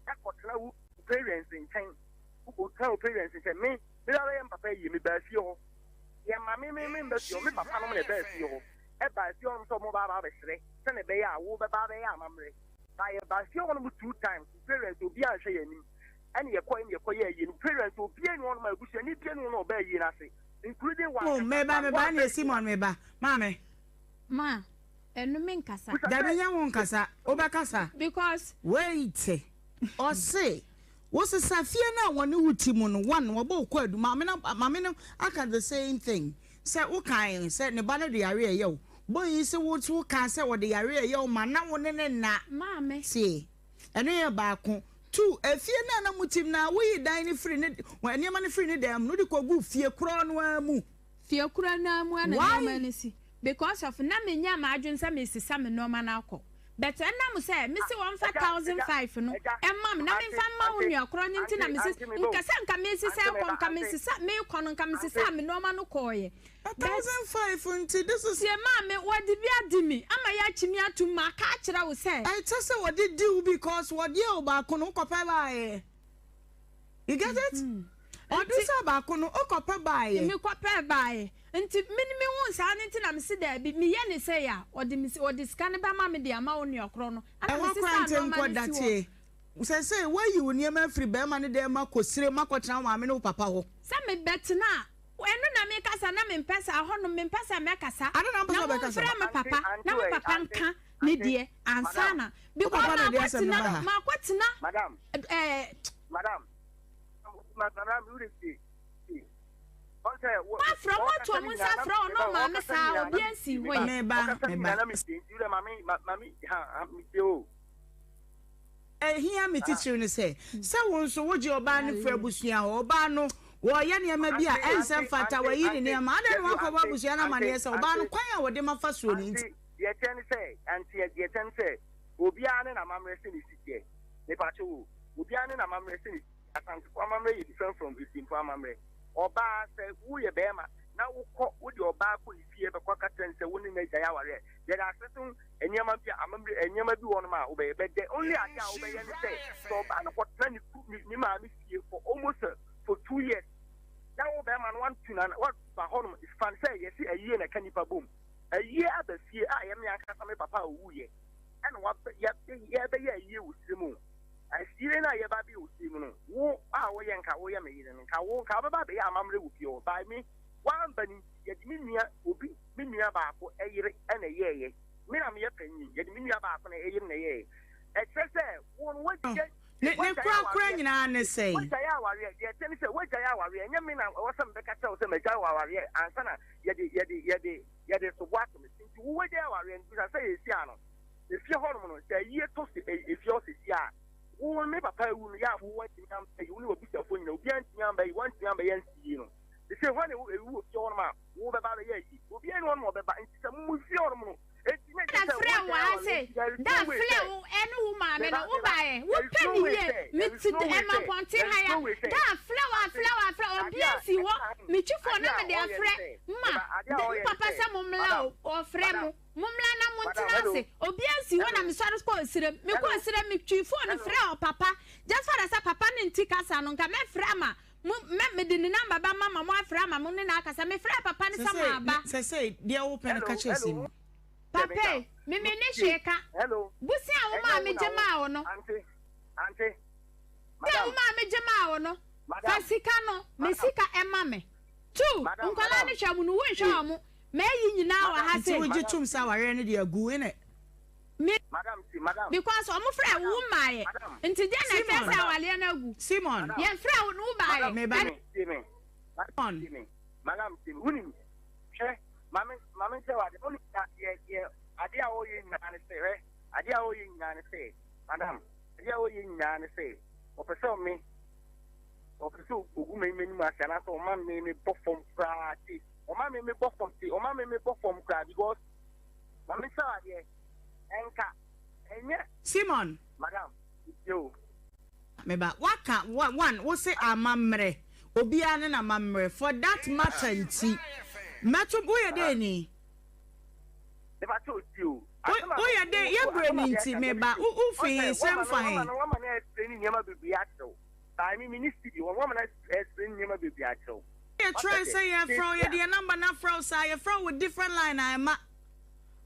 kɔtena wo parents nkyɛn. Wokɔtena wo parents nkyɛn. Me, me ba bɛyɛ me papa ayie, mebaa fie hɔ. Yɛma me me me mba fie hɔ, me papa nom na ɛbaa fie hɔ. Ɛbaa fie hɔnom sɛ wɔn ba aba abɛsrɛ sɛnea ɛbɛyɛ a wobɛba abɛyɛ amammerɛ. Ba yɛbaa fie hɔnom two times, wo parents obiara anhwɛ yɛn anim. Ɛne yɛkɔe ne yɛkɔyɛɛ ayie no, parents obiara nni hɔnom a abusuani biara nni hɔnom a ɔbaa ayie no ase. Oh, me ba, me ba, ɛneɛ Simon, me ba, maame. Ma, ɛno me nkasa. Dabi nyɛ wo nkasa, wo bɛ kasa. Because. Wait, ɔse, wo sesa fie no a wɔne wo ti mu no, one, wɔbɔ wo kwaadu, maame no, maame no aka the same thing, sɛ wo kae sɛ ne ba no de yare ɛyɛ wo, boy yi se wo nso wo kaa sɛ ɔde yare ɛyɛ wo ma na wo ne ne nna. Maame. Tie. Ɛno yɛ baako. Tu, efie no a na mote mu no ara, woyii dan no firii ne, nneɛma no firii ne dan mu no, wode kɔguu fie korɔ no ara mu. Fie korɔ no ara mu ara na Why? nneɛma no si. Because of na menyaa m'adwene sɛ meresesa me nneɛma no akɔ. But ɛnam sɛ mese wɔmfa 1005 no mma me na memfa mma wo nua korɔ no nti na mese, nka sɛ nka meresesa akɔ, nka mesesa, merekɔ no nka mesesaa me nneɛma no kɔeɛ. 1005 nti this is. Tie maame, wɔde bi adi me ama yɛakye me atom, maka akyerɛ wo sɛ. Ɛnsɛ sɛ wɔde di wo because wɔde yɛ wo baako no wokɔpɛ baeɛ. You get it? Ɔde sɛ baako no wokɔpɛ baeɛ. Mekɔpɛ baeɛ. Nti me me hu saa no nti na mese daabi, meyɛ ne sei a, ɔde me ɔde sika no bɛma me de ama wo nua korɔ no. Ɛna Ɛhɔ koraa mesesaa nti nnoɔma nkɔ no da si hɔ. tie. Sɛsɛi woayi wo nneɛma afiri barima no dan mu akɔ sire mu akɔtena wo maame ne wo papa hɔ. Sɛ mebɛtena a, Ɛno na meka sɛ na mempɛ sɛ ɛhɔnom mempɛ sɛ mɛkasa Ade na wopɛ na sɛ ɔbɛkasa. momfrɛ me papa na me papa nka ne deɛ ansa na Wo because papa na ɛde asɛm no makɔtena ba ha. makɔtena Madam, ɛɛ madam, madam, wode tie, tie. Ɔn sɛ, wo, Moafrɛ moato ɔkasa ɔmo ne nsa nyinaa na afrɛ ɔno meba, ɔmaame ɔkasa ne saa nyinaa na obiara metie, nsii hɔ meba. yɛ. Meba, Ɔkasa ne meba. nyinaa na metie, nti wode ma me, ma, ma me, ha, ha, metie o. Ehia me titiriw ne sɛ, sɛ wo nso wogye ɔbaa no firi abusua hɔ. Ɔbaa no, wɔreyɛ nneɛma bi a ɛnsɛ mfata, wayi ne nneɛma. Adɛn na woankɔbɔ abusua no amanneɛ sɛ ɔbaa no kwan a wɔde ma fa soɔ no nti? Aunty, deɛ ɛteɛ ne sɛ, aunty, deɛ ɛteɛ ne sɛ, obiara ne n'amammerɛ sɛ ne si teɛ. Mepakyɛw o, obiara ne n'amammerɛ sɛ ne si teɛ. Asantefo amammerɛ yɛ different from Esimfo amammerɛ. Ɔbaa, sɛ woyɛ bɛrima na wokɔ, wode ɔbaa kɔ ne fie bɛkɔ aka kyerɛ no sɛ wo ne no agyae awareɛ a, there are certain nneɛma bi a amammerɛ nneɛma bi wɔ hɔnom a wobɛyɛ but the only ade a wobɛyɛ ne sɛ sɛ ɔbaa no kɔtena ne ku ne ne maame fie for almost for 2 years na wo bɛrima no wantu na waba hɔnom fan sɛ yɛsi ayie na ɛka nipa bom ayie aba fie a yɛ me ankasa me papa a owuiɛ ɛna wabɛ yɛ yɛbɛyɛ ayie wɔ sire mu ayie no a yɛba bɛyɛ wɔ sire mu no wo a woyɛ nka woyɛ me yere no nka wo nka wobɛba abɛyɛ amammerɛ wɔ fie hɔ by me wamba no nti yɛde me nua obi me nua baako yere na ɛyɛeɛ. Me na meyɛ panyin, yɛde me nua baako na yere na ɛyɛeɛ. Ɛkyerɛ sɛ wo no woagyae Ne ne woagyae korakora awareɛ. nyinaa ne sɛn? Woagyae awareɛ. Deɛ ɛteɛ ne sɛ woagyae awareɛ. Ɛnyɛ me na ɛwɔ sɛ mebɛka kyerɛ wo sɛ magyae wo awareɛ ansa na yɛde yɛde yɛde yɛde sobo ato me. Nti wo woagyae awareɛ no, bisa sɛ yɛsi ano. Efie hɔnom no, sɛ ayie to se efie hɔ sesie a, Wo me papa awu no, yɛ a wo antumi amba yi, wo ne w'abusuafoɔ nyinaa, obiara antumi amba yi, woantumi amba yɛ ansi yie no. Seesei hwan na ɛwu wɔ fie hɔnom a wobɛba abɛyɛ ayi? Obiara nni hɔnom a ɔbɛba. Nti sɛ mo fie hɔnom no, enti na Da ɛkyerɛ sɛ frɛ wo wogyae ha awareɛ sei nti there is da no way frɛ sɛ, wo ɛne wo maame me no ba, wo me ba, baeɛ wo there is pɛ no ne way yie sɛ, me there is te no way ɛma sɛ, pɔnten there ha is ya no way sɛ, da frɛ wo ante, afrɛ wo afrɛ adeɛ obia a, nsi hɔ ɛka me twi phone adeɛ na a me de ɔyɛ ne afrɛ sɛ, me ma ba, adeɛ a de ɔyɛ ne papa sɛ, sɛ mo mmla madam, o ɔfrɛ madam, mo mo mmla na mo madam, ntena hello, ase obia nsi hɔ na hello, me sɔre kɔ osirem me kɔ hello, osirem me twi phone hello. frɛ ɔpapa just for the sɛ papa ne nti kasa no nka mɛfrɛ ama mo mɛ mede ne number bɛma ma mo afrɛ ama mo ne no akasa mefrɛɛ papa no sɛ Sesei moaba. sesei deɛ wopɛ no Hello, ka kyerɛ hello, Simon. deɛ meka Papa ei, me no menni tie hwee ka. hello Bosea a ɛnyɛ womaa wo na megye wo maa wo no. ante ante Bosea a madam womaa megye maa wo no, fa madam sika no, me madam sika ɛma me. Two, madam nkwadaa madam no hwɛ mo no, wonhwɛ tie wɔn. M'ayi nyinaa wɔ madam ha Nti sei. wogye madam tom sɛ tie awareɛ no deɛ agu innit? Me. madam tie madam Because wɔn frɛɛ wo, madam wo mmaeɛ. madam Nti deɛ na ɛkyerɛ Simon sɛ madam awareɛ no agu? Simon madam Yɛmfrɛɛ wo no, wobaeɛ. madam meba tie me tie me madam Simon tie me madam tie me wonim hwɛ maame maame nkyerɛ wo ade wonim na deɛ deɛ adeɛ a wɔyɛ nyinaa ne sɛ hwɛ adeɛ a wɔyɛ nyinaa ne sɛ madam adeɛ a wɔyɛ nyinaa ne sɛ ɔpɛ sɛ ɔme ɔpɛ sɛ ogu m'anim ase anaasɛ ɔma me mebɔ fam koraa te ɔma me mebɔ fam te ɔma me mebɔ fam koraa because maame sɛ adeɛ ɛnka ɛnyɛ Simon madam yo Me ba, woaka one, wo se amammerɛ, obiara ne n'amammerɛ, for that matter nti, mɛto, woyɛ dɛn ni? Woyɛ dɛn, yɛ berɛ ni nti, me ba, wo wo fi he, sɛm fa he? Yɛ try sɛ yɛfrɛ wo, yɛde yɛ number no afrɛ wo saa, yɛfrɛ wo with different line a, ɛmma.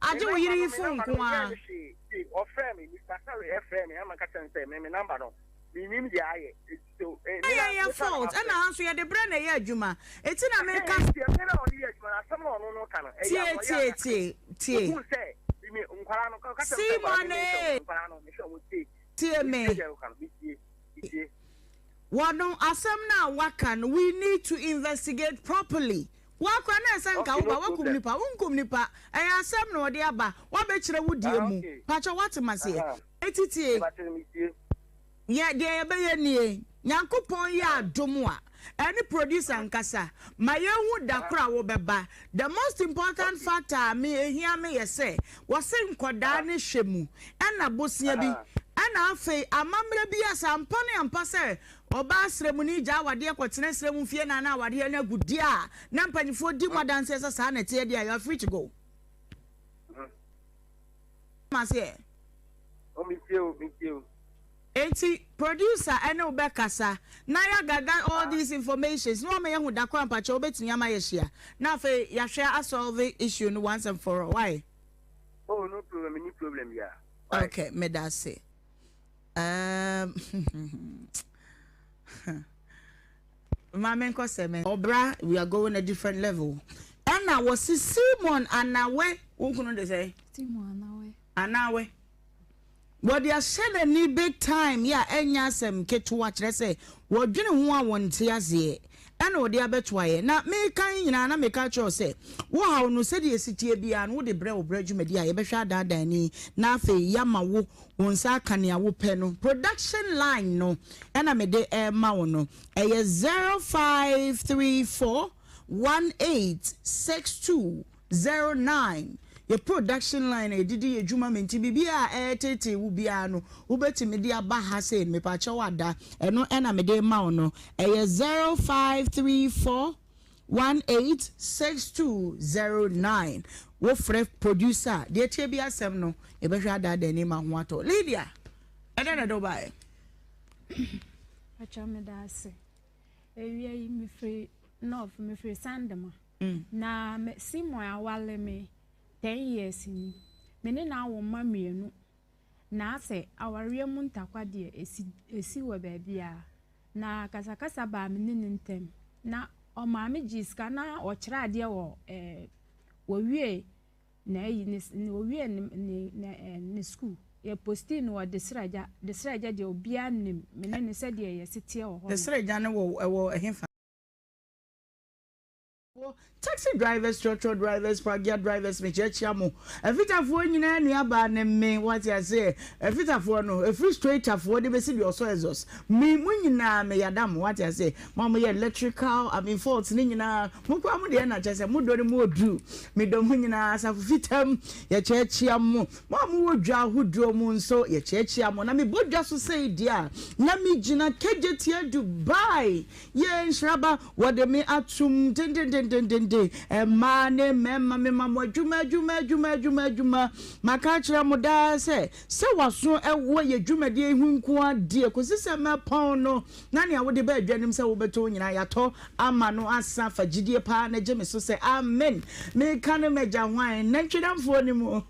Agye Me wo yere number yi no, me phone number nko no, ɔnyɛɛ ara. me hwee. Tie, ɔfrɛɛ me, Mister Asare ɛfrɛɛ me, ɛna meka kyerɛɛ no sɛ, me me number no, mennim deɛ ayɛ. Enti so, eh, me Ɛyɛ na, yɛn me sa na fault, ɛna mafrɛ. ha nso yɛde brɛ na ɛyɛ adwuma. Eti na meka. Ɛhɛn, nti ɛberɛ no a ɔde yɛ adwuma no, asɛm no a ɔno no ka no, ɛyɛ Tie, a ɔyɛ tie, a, tie, tie. ohuu sɛ, me, me, nkwadaa no, ɔka kyerɛɛ me sɛ nkwadaa Simon no, me mehwɛ ee, wɔn, nkwadaa no, mehwɛ wɔn, tie, tie metie me. deɛ woka no, metie, metie. Wɔ no, asɛm no a waka no, we need to investigate properly. Woa koraa na ɛsɛ nka Okay, woba no woakum problem. nipa wonkum nipa ɛyɛ asɛm na ɔde aba woabɛkyerɛ wo deɛ Ah, mu okay. pakyɛ woate maseɛ Aha. eti tie Mepakyɛ metie. yɛ deɛ yɛbɛyɛ nie Nyankopɔn yɛ Aha. adom a ɛne producer nkasa ma yɛnhu da Aha. koro a wobɛba the most important Okay. factor a me ehia me yɛ sɛ wɔse nkɔdaa Aha. ne hwɛ mu ɛna bosea bi Aha. ɛna afei amammerɛ bi a sɛ ampa ne ampa sɛ Ɔbaa srɛmuni gyaa awadeɛ kɔtena srɛ mu mfeɛ nan na awadeɛ no agu deɛ a, na mpanimfoɔ di mu adanseɛ sɛ saa na ɛteɛ deɛ a, you are free to go. Maseɛ. Oh, me tie o, me tie o. Enti producer ɛne wo bɛkasa na yɛagada all these informations na wama yɛahu da koro a mpakyɛ wobɛtumi ama yɛahyia na afei yɛahwɛ asolve issue no once and for all. Why? Oh, no problem, me ni problem bia. Why? Okay, meda ase. Um, ma menkɔ sɛ me. Ɔbra, we are going a different level. Ɛna wɔsi Simon Anawe, wo kunu de sɛ? Simon Anawe. Anawe. Wɔde ahyɛ n'ani big time yɛ a ɛnyɛ asɛm ketewa kyerɛ sɛ wɔdwene ho a wɔnte aseɛ ɛna wɔde abɛto ayɛ. Na meka yi nyinaa na meka kyerɛ wo sɛ wo haw no sɛdeɛ ɛsi teɛ biara no wode brɛ wo brɛ dwumadi a yɛbɛhwɛ adaadaa ani na afei yɛama wo Wo nsa aka nea wopɛ no. Production line no na mede rema wo no. Ɛyɛ 0534 1862 09. Yɛ production line a yɛde di yɛ dwuma ma nti biribiara a ɛreteetee wo biara no wobɛtumi de aba ha sei no. Mepakyɛw ada, ɛno na mede rema wo no. Ɛyɛ 0534 186209 Wo frɛ producer a, deɛ ɛteɛ bi asɛm no yɛbɛhwɛ adaadaa ani ma ho atɔ. Lydia, ɛdɛn na ɛde wo baeɛ? Pakyɛ meda ase. Ewia yi mefiri North, mefiri Sandema. Mm. Na me Simon awale me 10 years ni. Me ne no awo mma mmienu. Na asɛ awareɛ mu ntakwa deɛ esi esi wɔ baabiara. Na kasakasa baa me ne no ntam. Na ɔmaa me gyee sika na ɔkyerɛ adeɛ wɔ ɛɛ wɔwie n'ayi ne ne wɔwie ne ne ne ɛɛ ne sukuu. Yɛ postii no wɔ Desragya. Desragya deɛ obiara nim me ne no sɛdeɛ yɛsi teɛ wɔ hɔ nom. Desragya no wɔ ɛwɔ ɛhefa? Taxi drivers, trɔtrɔ drivers, pragya drivers, mekyeakyea mo. Afitafoɔ nyinaa nuabaa ne me, wate aseɛ. Afitafoɔ no, ɛfiri straightafoɔ de bɛsi deɛ ɔsɔ exhaust. Me, mo nyinaa meyada mo, wate aseɛ. Mo a moyɛ electrical, I mean faults ne nyinaa, mo koraa mo deɛ na kyerɛ sɛ mo dɔ no mu ɔduru. Medɔ mo nyinaa, asafo fitam, yɛkyeakyea mo. Mo a mowɔ dwa ahodoɔ mu nso, yɛkyeakyea mo. Na mebɔ dwa so sei deɛ a, na megyina Kejetia Dubai. Yee nhyiraba wɔde me atom dendendendenden mmaa ne mmarima mema mo adwuma adwuma adwuma adwuma adwuma maka akyerɛ mo daa sɛ sɛ waso wɔ yɛ dwumadie yi ho nko ara deɛ kɔsi sɛ mɛpɔn no na nea wode ba adwa nim sɛ wobɛtɔn nyinaa yɛatɔ ama no asa fa gyidie paa na gye me so sɛ amen meka ne m'agya hwan nantwidamfoɔ no mu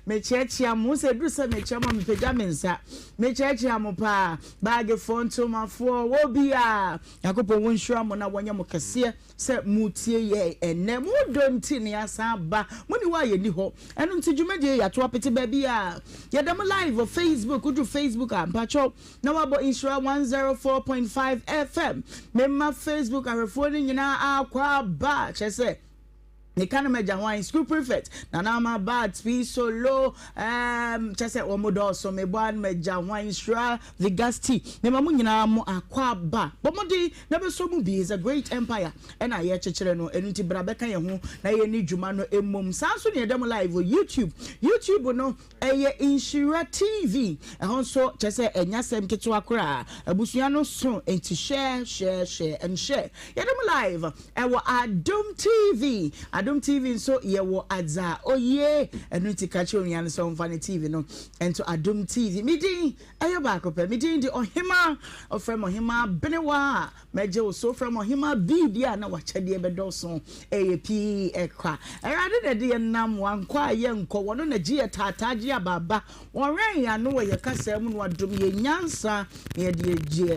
mekyeakyea mo sɛ ɛduru sɛ mekyea mo a mepagya me nsa mekyeakyea mo paa Baagefoɔ, ntomafoɔ, obiara, Nyankopɔn wɔnhyira mo na wɔnyɛ mo kɛseɛ sɛ motie yɛn ɛnnɛ. Mo dɔ nti na yɛasan aba. Mo nni hɔ a yɛnni hɔ. Ɛno nti dwumadie yi yɛato apete baabiara. Yɛda mo live wɔ Facebook. Woduru Facebook a, mpakyɛw na woabɔ Nhyira 104.5 FM. Mema Facebook ahwɛfoɔ no nyinaa akwaaba. Kyerɛ sɛ, Meka no m'agya hwan? School prefect, Nana Ama Bat, P Solo, um, kyɛ sɛ wɔn dɔɔso. Mebɔ ano m'agya hwan? Nhyira Vigasti. Mema mo nyinaa mo akwaaba. Bɔ mmɔden na bɛsɔ mu bi. It's a great empire ɛna yɛkyekyere no. Ɛno nti bra bɛka yɛn ho na yɛnni dwuma no mmom. Saa nso na yɛda mu live wɔ YouTube. YouTube no Ɛyɛ Nhyira TV. Ɛhɔ nso kyerɛ sɛ ɛnyɛ asɛm ketewa koraa. Abusua no so nti share share share and share. Yɛde mo live ɛwɔ Adom TV. Adom TV nso yɛwɔ adza oye. Ɛno nti ka kyerɛ onua no sɛ ɔmfa ne TV no nto Adom TV. Me din ɛyɛ baako pɛ. Me din de Ɔhemaa. Ɔfrɛ me Ɔhemaa Benewa a Mɛgye wo so frɛ mo ɔhemaa bii deɛ a na w'akyɛdeɛ bɛdɔɔso ɛyɛ pii ɛkwa Awurade na ɛde yɛn nam wankɔ a yɛnkɔ wɔno na gye yɛ taataa gye abaaba wɔwɛn yɛn ano wɔ yɛ kasaa mu na wadom yɛn nyansa na yɛde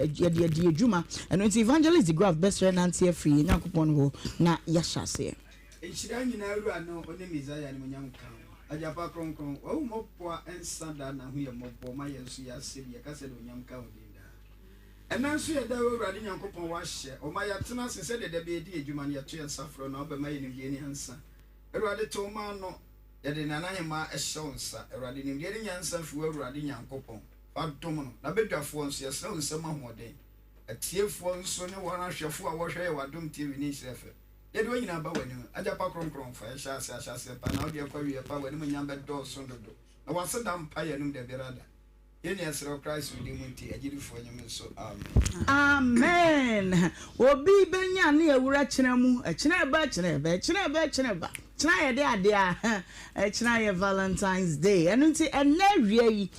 yɛde adi adwuma ɛno nti Evangelist DeGraff bɛsrɛ nante afiri yɛn Nyankopɔn hɔ na yɛahyɛ aseɛ. Nhyira nyinaa Wura no Ɔne Mesaia animuonyam nka wo Agyapa kronkron W'ahummɔbɔ a ɛnsa da na hu yɛn mmɔbɔ ma yɛn nso yɛasɛ bi yɛka sɛ animuonyam nka wo din daa. Ɛnnɛ nso yɛda wo Awurade Nyankopɔn woahyɛ ɔma yɛatena ase sɛdeɛ da biara yɛdi yɛn dwuma no yɛto yɛn nsa frɛ wo na wobɛma yɛn nimdeɛ ne nyansa Awurade to wo mma ano yɛde Nana Ahemaa hyɛ wo nsa Awurade nimdeɛ ne nyansa firi wo Awurade Nyankopɔn fa dom no N'abadwafoɔ nso yɛsrɛ wo nsam ahoɔden Atiefoɔ nso ne wɔn ahwɛfoɔ a wɔhwɛ yɛn wɔ Adom TV ne Nhyira FM yɛde wɔn nyinaa ba w'anim Agyapa Kronkron fa yɛn hyɛ ase ahyɛaseɛ pa na wode yɛn kɔ awieɛ pa W'animuonyam bɛdɔɔso dodo na w'aseda mpa yɛn anom dabiara da Yɛn nua serɛ wo Christ wo din mu nti agyidifoɔ nye me nso amen. Amen obi bɛnya ne awura kyena mu ɛkyena ɛba ɛkyena ɛba ɛkyena ɛba ɛkyena ɛba kyena yɛde adeɛ a ɛkyena yɛ Valentine's Day ɛno nti ɛnɛ awia yi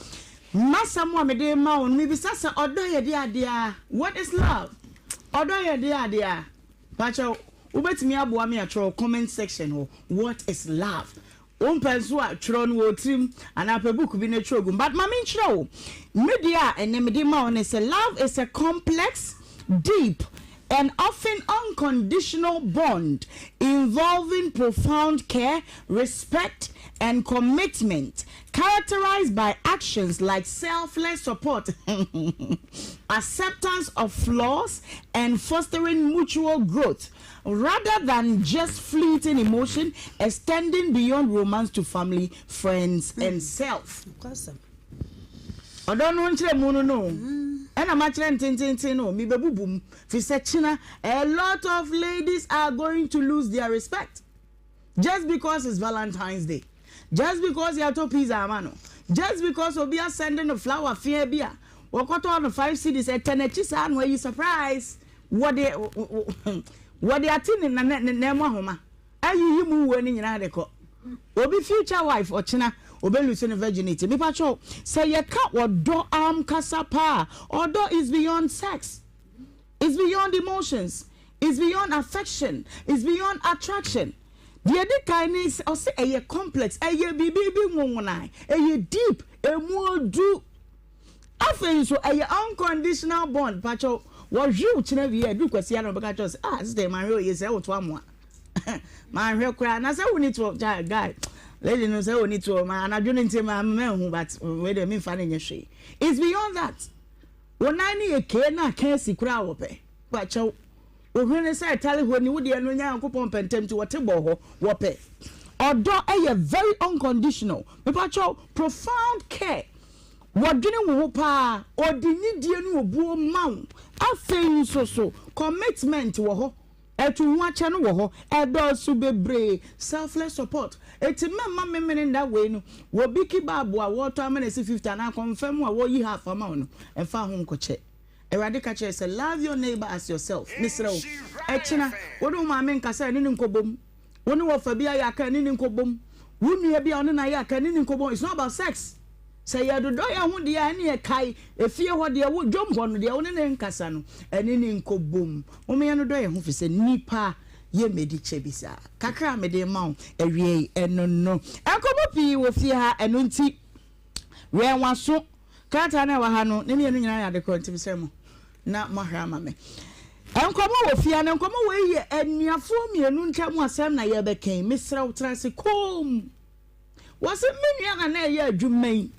masɛm a mede ma wo no mebisa sɛ ɔdɔ yɛde adeɛ a what is love ɔdɔ yɛde adeɛ a pakyɛ wobɛtumi aboa me atwerɛ comment section hɔ what is love Wompɛ nso a, twerɛ no wɔ wo tirim anaa pɛ book bi na twerɛ gu mu. But ma menkyerɛ wo, me deɛ a ɛnnɛ mede ma wo ne sɛ, love is a complex, deep and often unconditional bond involving profound care, respect and commitment, characterized by actions like selfless support, acceptance of flaws and fostering mutual growth. Rather than just fleeting emotion, extending beyond romance to family, friends and self. Ɔdɔ no nkyerɛmu no no ɛna makyerɛ no tententen no, mebɛbubu mu, firi sɛ kyena a lot of ladies are going to lose their respect just because it's Valentine's Day, just because yɛatɔ pizza ama no, just because obi asɛnde no flower fea bi a wɔkɔtɔɔ no 5 cedis, ɛtɛ n'akyi saa na wayi surprise. Wɔde wɔde ate ne na ne nan mu ahoma ayiyi mu wuo no nyinaa de kɔ. Obi future wife ɔkyena obe lose ne virginity. Mepa kyɛw sɛ yɛka ɔdɔ ankasa paa ɔdɔ is beyond sex, is beyond emotions, is beyond affection, is beyond attraction. Deɛ ɛdi kan ne sɛ ɔse ɛyɛ complex, ɛyɛ biribi bi nwonwonae, ɛyɛ deep, emu odu. Afei nso ɛyɛ unconditional bond pakyɛw wɔhwe wo kyena wie a ɛduru kwasia na wɔbɛka kyerɛ wo sɛ ah sister manhwɛ oye sɛ woto amoa manhwɛ koraa na sɛ woni toɔ guy guy lady no sɛ woni toɔ ma anadwo no nti ma manhu but wei deɛ memfa no nyɛ hwee it's beyond that wo nan no yɛ kee na aka asi koraa wɔpɛ pakyɛw. Wo hwene sɛ ɛtare hɔ ni, wo deɛ no Nyankopɔn pɛ ntɛm nti wɔte bɔɔ hɔ, wɔpɛ. Ɔdɔ yɛ very unconditional. Mepakyɛw, profound care. Wɔdwene wo ho paa, ɔde nidie ne obuo ma wo. Afei nso so, commitment wɔ hɔ. Ɛto ho akyɛ no wɔ hɔ. Ɛdɔɔso bebree. Selfless support. Eti mɛmma memene nda wei no, wɔ bi kebab a wɔtɔ ama no ɛsi 50 anaa kɔnfɛm a wɔyi half ama wo no, ɛmfa ho nkɔkyɛ. Awurade ka kyerɛɛ sɛ, Love your neighbor as yourself. Mesrɛ wo, ɛkyena, wo ne wo maame nkasa a, ɛne no nkɔbom. Wo ne wɔfa bi ayɛ aka a, ɛne no nkɔbom. Wo nua bi a ɔne no ayɛ aka, ɛne no nkɔbom. It's not about sex. Sɛ yɛdodɔ yɛn ho deɛ a, ɛneɛ kae, efie hɔ deɛ, wo, dwam hɔ no, deɛ wo ne no nkasa no, ɛne no nkɔbom. Momma yɛnnodɔ yɛn ho firi sɛ nnipa yɛmmɛdi kyɛ bi saa. Kakra a mede rema wo awiei ɛno no. Nkɔmmɔ pii wɔ fie ha, ɛno nti, wɛn w'aso. Krataa no a ɛwɔ ha no, ne mmienu nyinaa yɛ ade korɔ, nti mesrɛ mo na moahwɛ ama me. Nkɔmmɔ wɔ fie ha, na nkɔmmɔ wei yɛ anuafoɔ mmienu ntam asɛm na yɛrebɛka yi. Mesrɛ wo, tena ase komm. Wɔse me nua na na ɛyɛ adwuma yi,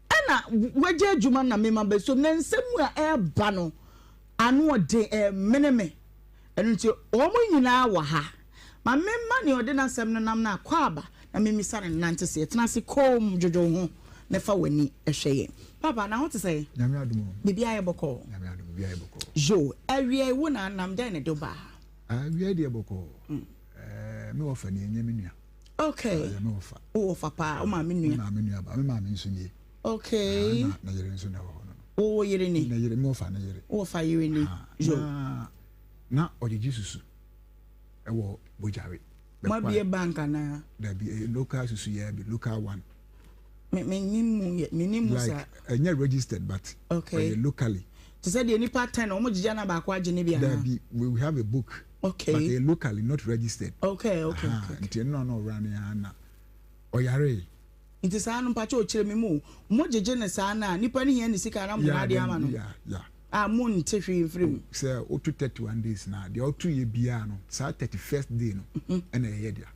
ɛna wagya adwuma na mema bɛsom, na nsɛm a ɛreba no, ano ɔden, ɛremene me. Ɛno nti, wɔn nyinaa wɔ ha. Ma memma nea ɔde n'asɛm no nam no akwaaba na mimmisa no nnante se, Tena ase komm, dwodwo wo ho, na fa w'ani hwɛ yɛn. Paapa, na ho te sɛn? Nyame adom o. Biribiara yɛ bɔkɔɔ? Nyame adom, biribiara yɛ bɔkɔɔ. Yo, awiei wo na anam, dɛn na ɛde wo baa ha? Awiei deɛ bɔkɔɔ. Ɛɛ, me wɔfa ni, ɛnyɛ me nua. Okay. Ɛyɛ me wɔfa. Wo wɔfa paa, wo maame nua. Me maame nua ba, me maame nso nie. Okay. Na ne yere nso na ɛwɔ hɔ no. Wo wo yere ni? Ne yere, me wɔfa ne yere. Wo wɔfa yere ni. Yo. Na, na ɔgyegye susu. ɛwɔ Bojare. Mo abie bank anaa? Dabi, ɛyɛ local susu yɛ bi, local one. Me me ni mu yɛ, me ni mu sa. Like ɛnyɛ registered but. Okay. Ɔyɛ locally. Te sɛ deɛ nipa ten wɔn gyigya na baako agye ne bi anaa? Dabi, we have a book. Okay. But ɛyɛ locally not registered. Okay okay okay. Nti ɛno na ɔwura ne ya na ɔyare. Nti saa no mpakyɛw kyerɛ me mu o, mo gyegye no saa no a nipa no hia ne sika na mo de n'adeɛ ama no a mo nte hwee mfiri mu. Sɛ woto 31 days no a, deɛ woto yɛ biara no saa 31st day no ɛna ɛyɛ dea.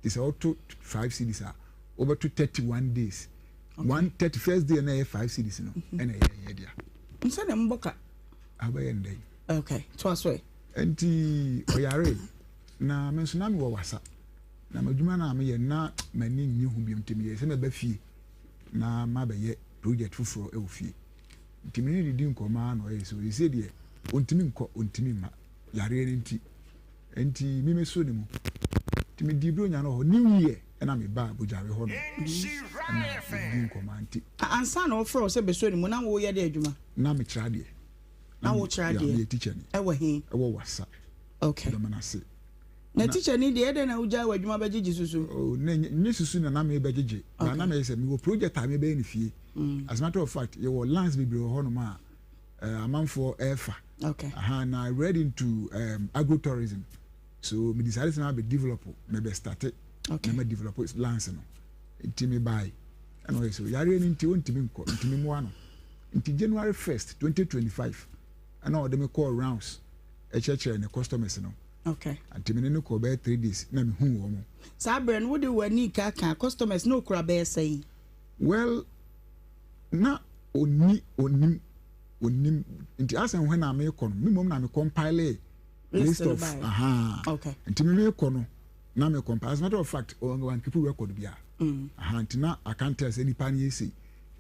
Nti sɛ woto 5 cedis a, wobɛto 31 days. One 31st day na ɛyɛ 5 cedis no ɛna ɛyɛ ɛyɛ dea. Nsɛ na mbɔ ka. Abɛyɛ ndɛ yi. Okay, to aso ɛ. Nti ɔyare na me nso na mewɔ wasa. Na m'adwuma no a meyɛ no, na m'ani nnye ho bio, nti meyɛɛ sɛ mɛba fie na mabɛyɛ project foforɔ wɔ fie. Nti me ne no didi nkɔmmɔ ara na ɔyɛɛ sɛ seesei deɛ ɔntumi nkɔ, ɔntumi mma, yareɛ no nti. Nti me mesoo ne mu. Nti medii Buronya no wɔ hɔ. New Year ɛna mebaa Bogyawe hɔ nom ɛna medidi nkɔmmɔ ara nti. Ansa na wɔfrɛ wo sɛ bɛsɔ ne mu, na woyɛ dɛn adwuma? Na mekyerɛ adeɛ. Na wokyerɛ adeɛ? Yeah, meyɛ tikyani. Ɛwɔ he? Ɛwɔ Wassa. Okay. Dɔmena-ase. Na teacher ni deɛ ɛdɛn na wogyae w'adwuma bɛgyegye susu? Oh, na nye susu na na mebɛgyegye. Na na meyɛ sɛ mewɔ project a mebɛyɛ no fie. As a matter of fact, yɛwɔ lands bebree wɔ hɔnom a uh, amanfoɔ ɛrefa. Okay. Aha, na I read into agrotourism. So me decided sɛ mabɛ develop, mebɛ starte. Okay. Na ma develop lands no. Nti mebae. Ɛna ɔyɛ sɛ yareɛ no nti ɔntumi nkɔ, nti memmoa no. Nti January 1st, 2025, ɛna ɔde me kɔɔ rounds ɛkyerɛkyerɛ ne customers no. Okay. Nti me ne no kɔɔ bɛyɛ 3 days na me huu wɔn. Saa berɛ no wode w'ani kaka customers na okura bɛyɛ sɛn? Well, na onni onim onim nti asɛn hɔ na mekɔ no me mmom na me compile list of aha. Okay. Nti me mekɔ no na me compile as a matter of fact wɔn keep record bia. Aha nti na I can't tell sɛ nipa no yɛ sei.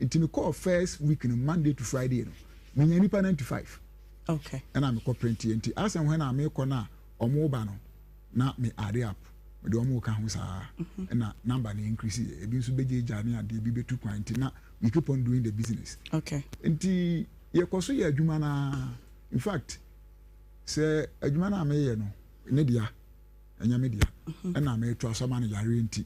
Nti me kɔɔ first week no Monday to Friday no menya nipa 95. Okay. Ɛna mekɔ print yɛ nti asɛn hɔ na mekɔ no a ɔmo ba no na me add up mede ɔmo ka ho saa ɛna number no increase yɛ ebi nso bɛgye gya ne adeɛ ebi bɛtu kwan nti na we keep on doing the business. Okay. Nti yɛkɔ so yɛ adwuma naa in fact sɛ adwuma no a meyɛ no ne dea ɛnyɛ me dea ɛna meto aso ama no yareɛ nti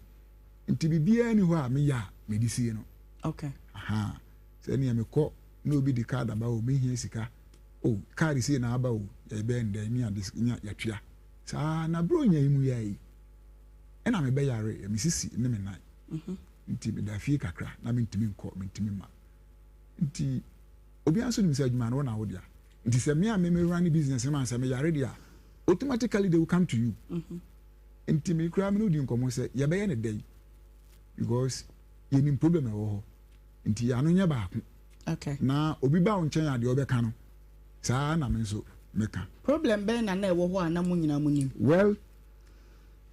nti biribiara ni hɔ a meyɛ a mede sie no. Okay. Aha sɛ nea mekɔ na obi de card aba o mehia sika o card sei na aba o yɛbɛyɛ no dɛn ne ade nya yɛtua saa na bere onya yi mu yɛ yi ɛna mebɛyare me sisi ne me nan nti meda fie kakra na mentumi nkɔ mentumi ma nti obiara nso nim sɛ adwuma no wo na wo dea nti sɛ me a me me run business no ma sɛ meyare deɛ a automatically they will come to you nti me koraa me ne wodi nkɔmmɔ sɛ yɛbɛyɛ no dɛn because yɛnim problem ɛwɔ hɔ nti yɛano nyɛ baako Okay. Na obi ba wo nkyɛn a deɛ ɔbɛka no saa na me nso. mɛka. Problem bɛn na na ɛwɔ hɔ a na mo nyinaa mo nim? Well,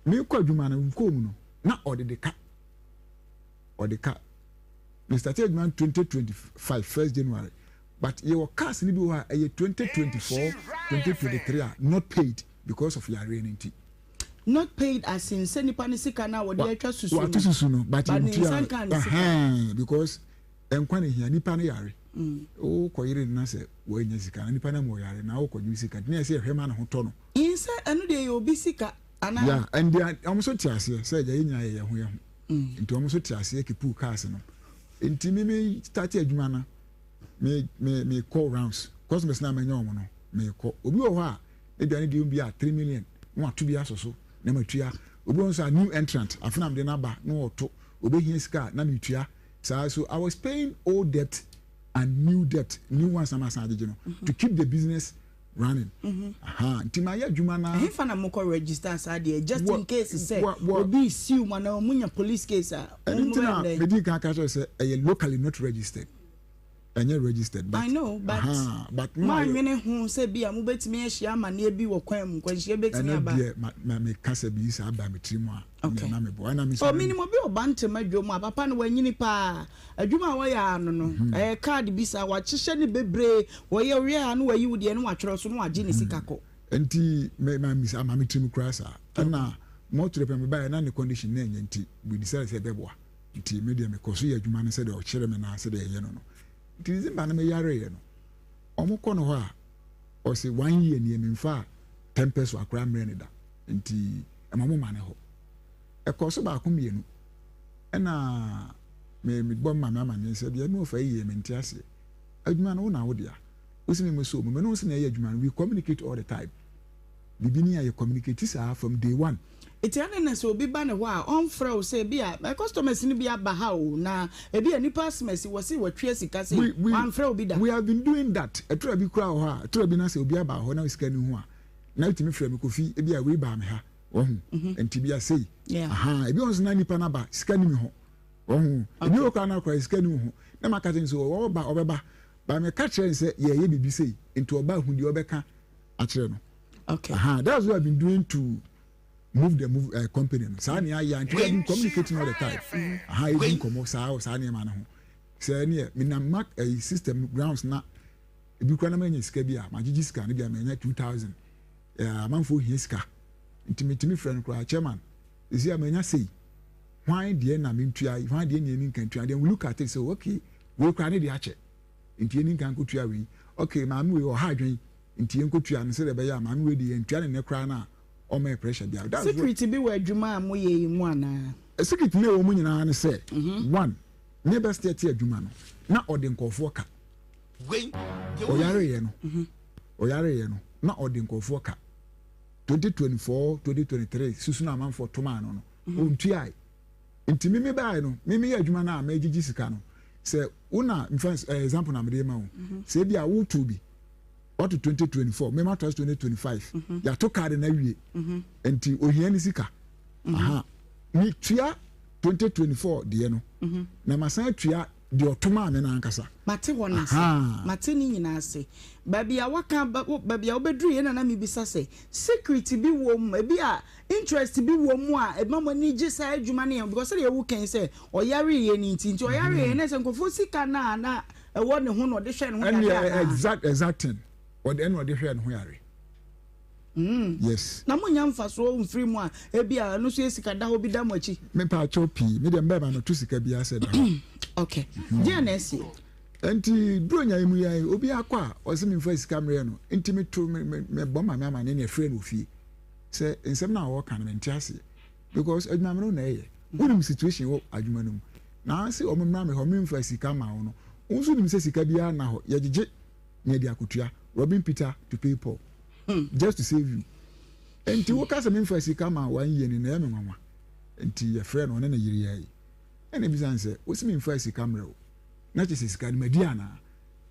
mekɔ adwuma no nkɔɔ mu no, na ɔde de ka. Ɔde ka. Me starte adwuma no 2025 first January but yɛwɔ cars no bi wɔ hɔ a ɛyɛ 2024, 2023 a not paid because of yareɛ no nti. Not paid as in sɛ nipa no sika no a wɔde atwa susu no. Wato susu no but ne nsa nka ne sika. Because nkwa na ehia nipa no yare. Wokɔ yere no na sɛ wanya sika na nipa no ama ɔyare na wokɔ gye sika nti na yɛsɛ yɛhwɛ ma ne ho tɔ no. Nsɛ ɛno deɛ yɛ obi sika anaa. Yeah and they are wɔn nso te aseɛ sɛ agya yɛn nyinaa yɛ yɛn ho yɛn ho. Nti wɔn nso te aseɛ kipuu cars no. Nti me me start adwuma no me me me kɔ rounds customers na manya wɔn no me kɔ obi wɔ hɔ a ebia ne deɛ bi a three million na wato bi asɔ so na matua obi wɔ nso a new entrant afe na mede no aba na ɔto obehia sika a na metua saa so I was paying old debt and new debt new ones na masan agyegye no to keep the business running aha nti mayɛ adwuma na. Ɛhefa na mokɔ register saa deɛ just in case sɛ obi siw mu anaa ɔmo nya police case a. Ɛno nti na medi kan ka kyerɛ sɛ ɛyɛ locally not registered ɛnyɛ registered but. I know but but mo anwene ho sɛ bi a mobɛtumi ahyia amaneɛ bi wɔ kwan mu nkwanhyia bɛtumi aba. Ɛno deɛ ma ma meka sɛ biribi saa ba me tiri mu a. Okay. Na mebɔ ɛna me. Oh menim obi wɔ Bantam adwom a papa no wanyini paa. Adwuma a wɔyɛ ara no no, ɛyɛ card bi saa, wɔahyehyɛ no bebree, wɔyɛ wie a na wɔayi wo deɛ na wɔatwerɛ so na wɔagye ne sika kɔ. Nti me ma me ama me tirim koraa saa. Ɛna mɔtoro pɛ me baeɛ na ne condition na ɛnyɛ nti we decided sɛ ɛbɛboa. Nti me deɛ mekɔ so yɛ adwuma no sɛdeɛ ɔkyerɛ me na sɛdeɛ ɛyɛ no no. Nti December no me yareeɛ no, wɔn kɔ no hɔ a ɔse one year nie memfaa ten pesewa koraa mmerɛ no da nti ɛma mo ma ne hɔ. Ɛkɔɔ so baako mmienu ɛna me mebɔ me maame amaneɛ sɛ deɛ me wɔfa yi yɛ mente aseɛ. Adwuma no wo na wo dea. Wo se me mmɛsɔ mu me ne wo se na ɛyɛ adwuma no we communicate all the time. Biribi ni a yɛ communicate saa from day one. Nti adɛn na sɛ obi ba ne hɔ a ɔmfrɛ wo sɛ ebia my customers no bi aba ha o na ebia nipa asem asi wɔse watwia sika sei We we wamfrɛ obi da. we have been doing that ɛtɔ da bi koraa wɔ hɔ a ɛtɔ da bi na sɛ obi aba hɔ na sika ni ho a na wotumi frɛ me Kofi ebia wei baa me ha. Wahu? Nti bia sei. Ahaa, ebi wɔ hɔ nso na nipa no aba, sika ni me ho. Wahu? Ebi wɔ koraa na koraa sika ni wo ho. Na maka kyerɛ no sɛ ɔba, ɔbɛba. But meka kyerɛ no sɛ yɛyɛ biribi sei, nti ɔba hu deɛ ɔbɛka akyerɛ no. Okay. Ahaa, that's what I've been doing to move the move, uh, company no. Saa nea ayɛ, nti we have been communicating all the time. Ahaa, yɛdi nkɔmmɔ saa wɔ saa nneɛma no ho. Sɛ ɛneɛ, menam mark, uh, system grounds na ebi koraa na manya sika bi a, magyegye sika no bi a manya 2000. Eh, amanfoɔ hia sika nti metumi frɛ no koraa chairman sisi a manya sei hwan deɛ na mentua hwan deɛ na ɛni nka ntua then we look at it so okay wei koraa ne deɛ akyɛ nti ɛni nka nkɔtua wei okay maame wei ɔha adwen nti yɛnkɔtua no sɛdeɛ ɛbɛyɛ a maame wei deɛ yɛntua ne nnɛ koraa no a ɔma yɛ pressure biara. That's Secret bi wɔ adwuma a moyɛ yi mu anaa? Secret no a ɛwɔ mu nyinaa ne sɛ one ne bɛ start adwuma no na ɔde nkurɔfoɔ ka ɔyareeɛ no ɔyareeɛ no na ɔde nkurɔfoɔ ka 2024 2023 susu no amanfoɔ to maa no no ɔntuae nti me me baeɛ no me meyɛ adwuma no a megyegye sika no sɛ wo na mfa eh, example na mede ma wo sɛ ebi a woto bi wato 2024 me mato 2025 yɛato card no awie nti ohia ne sika aha metua 2024 deɛ no na masan atua deɛ ɔto maa me no ankasa. Mate hɔ no ase. Mate ne nyinaa ase. Baabi a waka, baabi a wobɛduruiɛ na na mebisa sɛ, secret bi wɔ mu, ebi a interest bi wɔ mu a ɛma mo ani gye saa adwuma no yɛ ho, because sɛdeɛ woka yi sɛ ɔyareeɛ no nti, nti ɔyareeɛ no sɛ nkurɔfoɔ sika no a na ɛwɔ ne ho na ɔde hwɛ ne ho yareɛ anaa? Exact, exact thing. Ɔde ɛna ɔde hwɛ ne ho yare. Mm. Yes. Na mo nya mfasoɔ mfiri mu a, ebi a ɛno nso yɛ sika da hɔ bi da mo akyi. Me pa akyɛw pii, me deɛ mbɛɛma no to sika bi asɛ da hɔ. Okay. Deɛ na ɛsi. Nti duro nya mu yɛ obi akɔ a ɔsɛ me nfa sika mmerɛ no nti me to me me me bɔ maame ama ne na ɛfrɛ no ofie sɛ nsɛm na ɔka no mente aseɛ because adwuma me no na ɛyɛ wonim situation wɔ adwuma no mu na ase ɔmo mmra me hɔ me nfa sika ma wo no wo nso nim sɛ sika biara na hɔ yɛgyegye na yɛde akotua robbing Peter to pay Paul just to save you nti wo ka sɛ memfa sika ma one year ni na ɛyɛ me nwanwa nti yɛfrɛ no ɔne ne yere yɛ yi ɛna ebisa no sɛ wosi memfa sika mmerɛ wo na kyɛ sɛ sika no madi anaa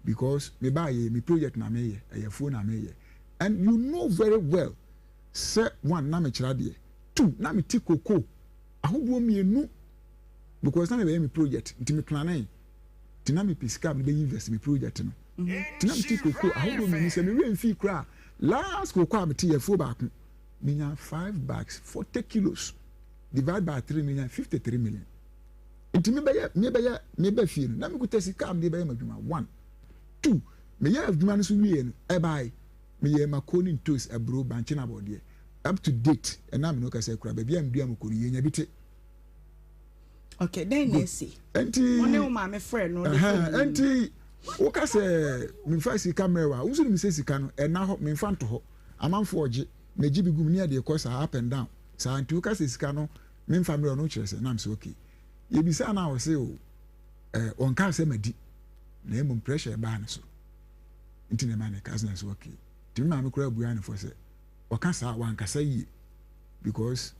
because me ba yɛ me project na meyɛ ɛyɛ fuo na meyɛ and you know very well sɛ one na mekyerɛ adeɛ two na mete koko ahodoɔ mmienu because na mebɛyɛ me project nti me planee nti na mepɛ sika a mede bɛ invest me project no nti na mete koko ahodoɔ mmienu sɛ me werɛ mfii koraa. Last kooko a mete yɛ afuo baako, menya 5 bags, 40 kilos, divide by 3 menya 53 million. Nti mebɛyɛ mebɛyɛ meba fie no, na mekuta sika a mede bɛyɛ m'adwuma. One, two, meyɛ adwuma no so wie no, ɛbae, meyɛɛ mako ne ntoos, aburo, bankye na abɔdeɛ. Up to date, ɛna me no kasa kura, baabi a medua mako no, yɛnya bi te. Okay, dɛn na esi? Nti, Wɔne wo maame frɛ no de fo mu. Nti, woka sɛ memfa sika mmerɛ wa, wo nso nim sɛ sika no, ɛna hɔ, memfa nto hɔ. Amanfoɔ ɔgye, megye bi gum ne yɛde kɔ saa up and down. Saa nti woka sɛ sika no, memfa mmerɛ no kyerɛ sɛ, nam sɛ okay. Yɛbisaa no a ɔse o, eh, ɔnkaa sɛ madi, na mmom pressure ɛbaa ne so. Nti na ɛma ne ka sɛ okay. Nti me maame koraa bua ne fɔ sɛ, ɔka saa wankasa yie because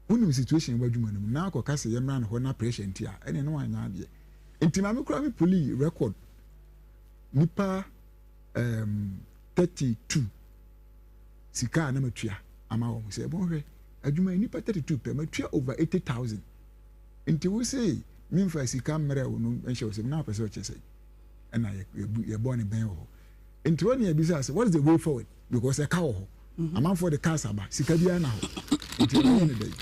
wonim situation wɔ adwuma no mu na akɔka sɛ yɛmmra no hɔ na pressure nti a ɛne no anyɛ adeɛ. Nti maame koraa me puli record nipa um, 32 sika a na matua ama wɔn sɛ bɔnhwɛ adwuma yi nipa 32 pɛ matua over 80,000 nti wo se memfa sika mmerɛ wo no nhyɛ wo sɛ na wopɛ sɛ ɔkyɛ sɛ ɛna yɛbɔ ne bɛn wɔ hɔ nti wɔne yɛbisa sɛ what is the way forward because ɛka wɔ hɔ mhm. amanfoɔ de cars aba sika biara na hɔ nti ɛbɛyɛ ne dɛn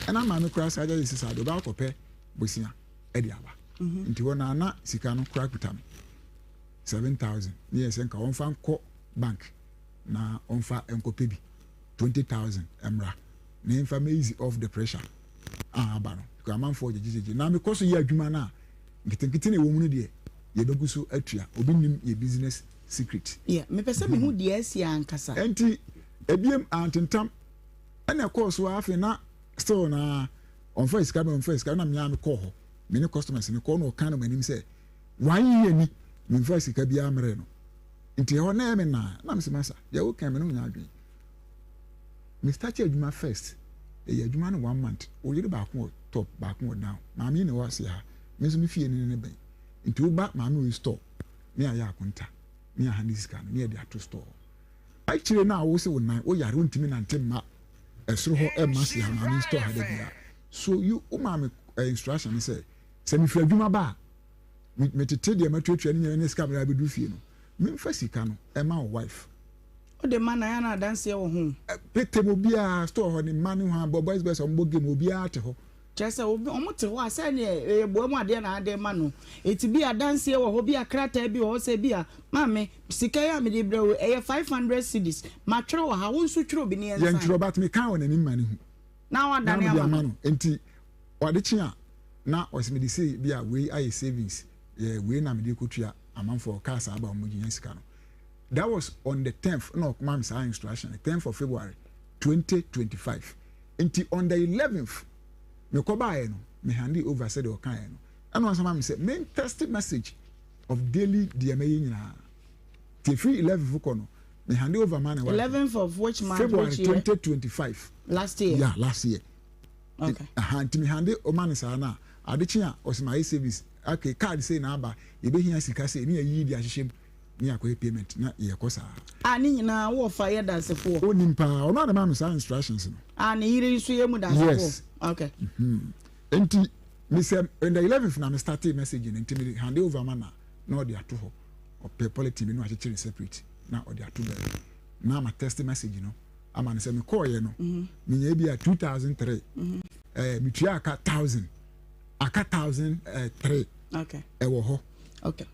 ɛna maame koraa saa gyagye sisa de ɔbɛ akɔpɛ bosia ɛde aba mhm. nti hɔ na ana sika no koraa kuta me 7000 ne yɛ sɛ nka wɔmfa nkɔ bank na ɔmfa nkɔpɛ bi 20000 mmra na ɛmfa ma easy off the pressure a aba no because amanfoɔ gyegyegyegye na mekɔ so yɛ adwuma no a nketenkete na ɛwɔ mu no deɛ yɛbɛgu so atua obi nim yɛ business secret. Yeah, mepɛ sɛ mehu deɛ asi ankasa. Ɛnti ebiem antentam ɛna ɛkɔɔ so afei na still na ɔmfa sika bɛ ɔmfa sika na mmea mekɔɔ hɔ me ne customers no kɔɔ na ɔka no m'anim sɛ one year ni memfa sika biara mmerɛ no nti ɛhɔ na ɛyɛ me naa na mesɛ masa deɛ woka me no nyɛ adwene me start adwuma first ɛyɛ adwuma no one month oyere baako wɔ top baako wɔ down maame yi na ɛwɔ ase ha me nso me fie ne ne bɛn nti woba maame wei store ne ayɛ akonta ne aha ne sika no ne yɛde ato store akyire no a wo se wo nan wo yare wontumi nante mma ɛsoro hɔ ɛmma se ha maame store ha da biara so you wo maame eh, instruction ne sɛ sɛ mefiri adwuma ba a metete deɛ matuatua ne nyina ne sika mmerɛ abɛduru fie no memfa sika no ɛma wo wife wode ma na yɛ na adanseɛ wɔ ho petem obiara store hɔ ne mma ne ho abɔ boys boys ɔmbɔ game obiara te hɔ Kyerɛ sɛ, wɔte hɔ a, sɛdeɛ ɛyɛ boa mu adeɛ na ade rema no. Enti bi a adanseɛ wɔ hɔ, bi a krataa bi wɔ hɔ sɛ bi a, maame, sika yi a mede rebrɛ wo yi, ɛyɛ 500 cedis. Matwerɛ wɔ ha, wo nso twerɛ bi na yɛnsan. Yɛntwerɛ, but mekaa wɔ n'anim ma no hu. Na Na wadane mede ama ama no. no. Enti ade kye a, na ɔse mede sei, bi a wei ayɛ savings, yɛ wei na mede rekɔtua amanfoɔ cars a aba a wɔgyina sika no. That was on the tenth na ɔmaa me saa instruction no, tenth of February, 2025. Nti on the eleventh me kɔ baeɛ no me handee over sɛdeɛ ɔkaeɛ no ɛna ɔsan ma me sɛ men text message of daily deɛ mɛyɛ nyinaa nti ɛfiri eleventh kɔ no me handee over ma ne wife Eleventh of which month February which year? 2025 Last year. Yeah, last year. Okay. Aha, nti me hande ɔma no saa no a ade kye a ɔsɛ ma ayɛ service okay card sei na aba yɛbɛhia sika sei ne yɛyiyi de ahyehyɛ mu ne yɛakɔyɛ payment na yɛkɔ saa. A ne nyinaa wo ɔfa yɛ dansefoɔ. Onim paa ɔno a na maa me saa instructions no. A ne yere nso yɛ mu dansefoɔ. Yes. Okay. Mm -hmm. Nti me sɛ on the 11th na me startee message no nti me hand over ma na na ɔde ato hɔ ɔpɛ polythene bi na wakyekyere separate na ɔde ato baabi na ma text message no ama no sɛ mekɔɔyɛ no mhm. menya bi a 2003 mm -hmm. eh, metua aka 1000 aka 1003 okay. ɛwɔ hɔ Okay.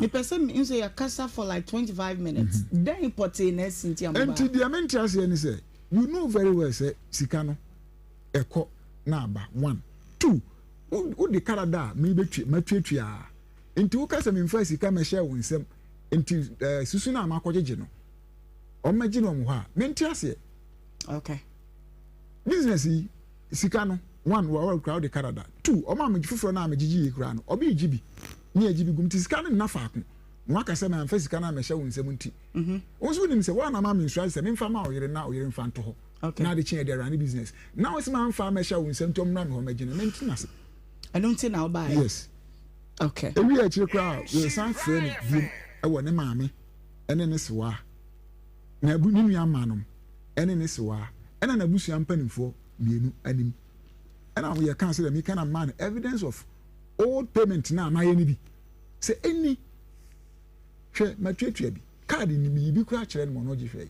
Mepɛ sɛ me nso yɛkasa for like 25 minutes. Mm-hmm. Dɛn pɔtee na asi nti a mo ba? Nti deɛ mente aseɛ ne sɛ you know very well sɛ sika no ɛkɔ na aba one two wode karada a mebɛtwa matuatua a nti woka sɛ memfa sika mɛhyɛ wo nsam nti eh, susu no a makɔgyegye no ɔmmɛgye no ɔmo hɔ a mente aseɛ. Okay. Business yi sika no one wɔ kura wode Canada two ɔmo a foforɔ no a megyegye yi koraa no ɔbi regye bi ne yɛgye bi gum nti sika no nna faako na waka sɛ mamfa sika no amɛhyɛ wo nsam nti mhm. wo nso wonim sɛ woana ma me nsura sɛ memfa ma ɔyere na ɔyere mfa nto hɔ na ade kye yɛde awurane business na wo sɛ mamfa amɛhyɛ wo nsam nti ɔmmra me hɔ mɛgye no mentena ase ɛno nti na wobaeɛ yes okay ewi akyire koraa yɛsan frɛ no biom ɛwɔ ne maame ɛne ne sewaa na ne nua mma nom ɛne ne sewaa ɛna n'abusua mpanimfoɔ mmienu anim ɛna yɛ kan sɛ mi kan ama no evidence of old payment na amayɛ no bi sɛ ɛni hwɛ matuatua bi card. Card no meyi bi koraa kyerɛ no ma ɔno ɔgye hwɛe.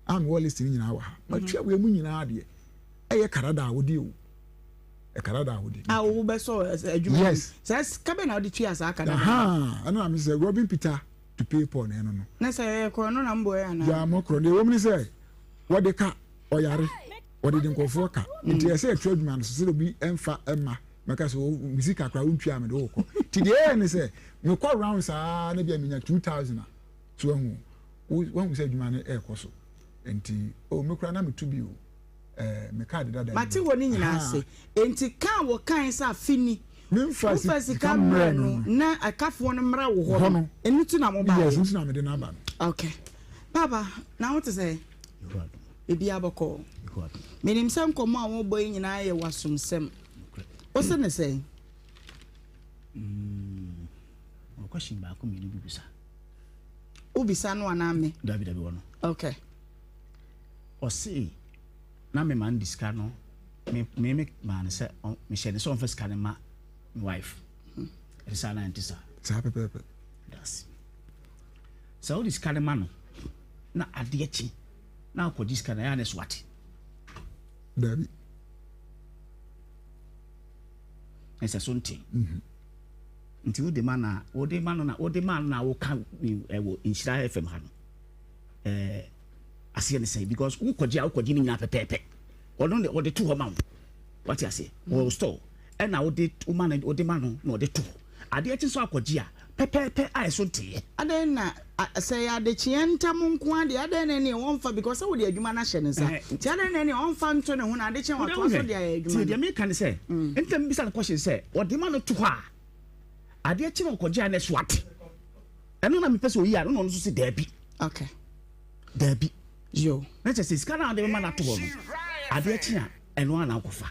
A mewɔ list no nyinaa wɔ ha. Matua wei mu nyinaa deɛ. Ɛyɛ karada a wode o. Ɛkarada a wode. A wobɛsɔ adwuma Yes. Saa sika bɛn na wode tua saa karada? Ahaa, ɛno na mese sɛ Robin Peter to pay Paul na ɛno no. Na sɛ ɛyɛ korɔ no na mboɛ anaa? Gyaa mo korɔ. Deɛ ɛwɔ mu ne sɛ wɔde ka ɔyare, wɔde de nkurɔfoɔ ka. Nti ɛsɛ ɛto adwuma no so sɛ obi ɛmfa ɛma mɛka sɛ oh, me sika koraa wontua me de wokɔ. Nti deɛ ɛyɛ ne sɛ mekɔ round saa na bia menya 2000 a so wahu wahu sɛ adwuma no ɛrekɔ so. Nti oh me koraa na meto bi o. Eh, me card dada Mate wɔ ne nyinaa ase. Enti ka a wɔkae sɛ afe ni Memfa wofa sika mmrɛ no na ɛkafoɔ no mmra wo hɔ no, ɛno nti na mobaeɛ? Yes, nti na mede no aba no. Okay. Papa, na wo te sɛ? Biribiara bɔkɔɔ. Menim sɛ nkɔmmɔ a wɔbɔ yi nyinaa yɛ w'asomsɛm. Wo se ne sɛn? Mm, question baako mmienu bi bisa. Wobisa no anaa me? Dabi dabi wɔ no. Okay. Ɔse na me ma no de sika no me me me maa no sɛ mehyɛ no sɛ ɔmfa sika no ma me wife. Ɛte saa na ɛnte saa? Saa pɛpɛɛpɛ. That's sɛ wode sika no ma no na adeɛ kye na akɔgye sika no ɛyɛ a na ɛso ate. Dabi. Ɛsɛ so nte. Mhm. Nti wode ma na wode ma no na wode ma no na woka ɛwɔ Nhyira FM ha no. Ɛɛ aseɛ ne sɛn because wokɔgye a wokɔgye ne nyinaa pɛpɛɛpɛ ɔno ne ɔde to hɔ ma wo wate aseɛ wɔ store ɛna wode woma no wode ma no na ɔde to hɔ adeɛ kye nso akɔgye a pɛpɛɛpɛ a ɛso nteeɛ. Adɛn na sɛ ɛyɛ adekyeɛ ntam nko ara deɛ adɛn na ɛneɛ wɔmfa because sɛ wode adwuma no ahyɛ ne nsa nti adɛn na ɛneɛ ɔmfa nto ne ho na adekyeɛ watoa so de ayɛ adwuma no. Tie deɛ meka ne sɛ nti na mebisa no question sɛ ɔde ma no to hɔ a adeɛ kye na ɔkɔgye a na ɛso ate ɛno na mepɛ sɛ oyi a ɛno na ɔno nso se daabi. Okay. Daabi. Yo. Na kyerɛ sɛ sika no a wode bɛma no ato hɔ no, adeɛ kye a, ɛno ara na wokɔfa.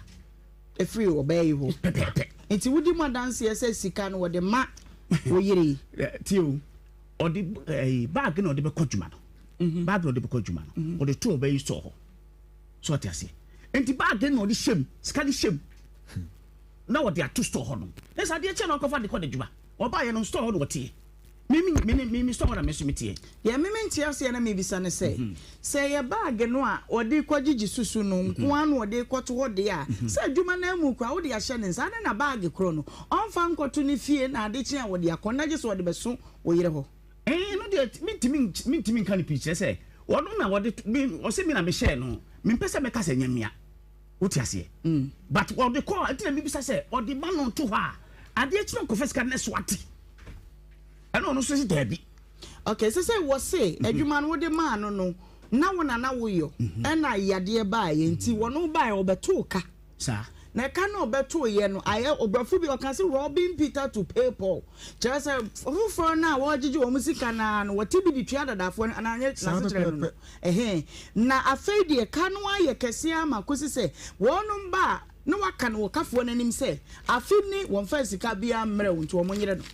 Ɛfiri ɔbaa yi hɔ. Pɛpɛɛpɛ. Nti wodi mu adanseɛ sɛ sika no wɔde ma wo yere yi? Tie o, ɔde ɛyi baage na ɔde bɛkɔ adwuma no. Mhm. Baage na ɔde bɛkɔ adwuma no. Mhm. Ɔde to ɔbaa yi sɔɔ hɔ. So ɔte aseɛ. Nti baage na ɔde hyɛ mu, sika no hyɛ mu. Na ɔde ato store hɔ nom. Na sɛ adeɛ kye na ɔkɔfa de kɔ n'adwuma. Ɔbaeɛ no store hɔ na ɔteɛ. Me me me me me sɔ hɔ na me nso meteɛ. Deɛ me mente aseɛ na mebisa ne sɛ, sɛ ɛyɛ baage no a ɔde rekɔgyegye susu no nko ara na ɔde rekɔto hɔ deɛ a, sɛ adwuma no ara mu koraa wode ahyɛ ne nsa, adɛn na baage korɔ no ɔmfa nkɔto ne fie na ade kye a ɔde akɔ na gye sɛ ɔde bɛso wo yere hɔ? Ɛɛ, ɛno deɛ mentumi mentumi nka no pii kyerɛ sɛ ɔno na ɔde me ɔse me na mehyɛɛ no mempɛ sɛ mɛka sɛ ɛnyɛ mea wote aseɛ but ɔde kɔ a nti na mebisa sɛ ɔde ma no to hɔ a adeɛ kye na ɔkɔfa sika no na ɛso ate. Ɛna ɔno nso se daabi. Okay, sɛ sɛ wɔse mhm. adwuma no wode maa no no na wo na na woyɔ mhm. ɛna yadeɛ baeɛ nti mhm. wɔno baeɛ wɔbɛtoo ka saa na ɛka na ɔbɛtoo yɛ no ayɛ ɔbrɔfo bi ɔka sɛ robbing Peter to pay Paul kyerɛ sɛ foforɔ no a wɔgyegye wɔn sika no ara no wɔte bi de tua dadafoɔ no anaa nyɛ n'asekyerɛ no no ɛhɛn na afei deɛ ka no ayɛ kɛseɛ ama kɔsi sɛ wɔnom ba a na waka no wɔ kafoɔ no anim sɛ, Afe ni wɔmfaa sika biara mmrɛɛ wo nti wɔnyere no.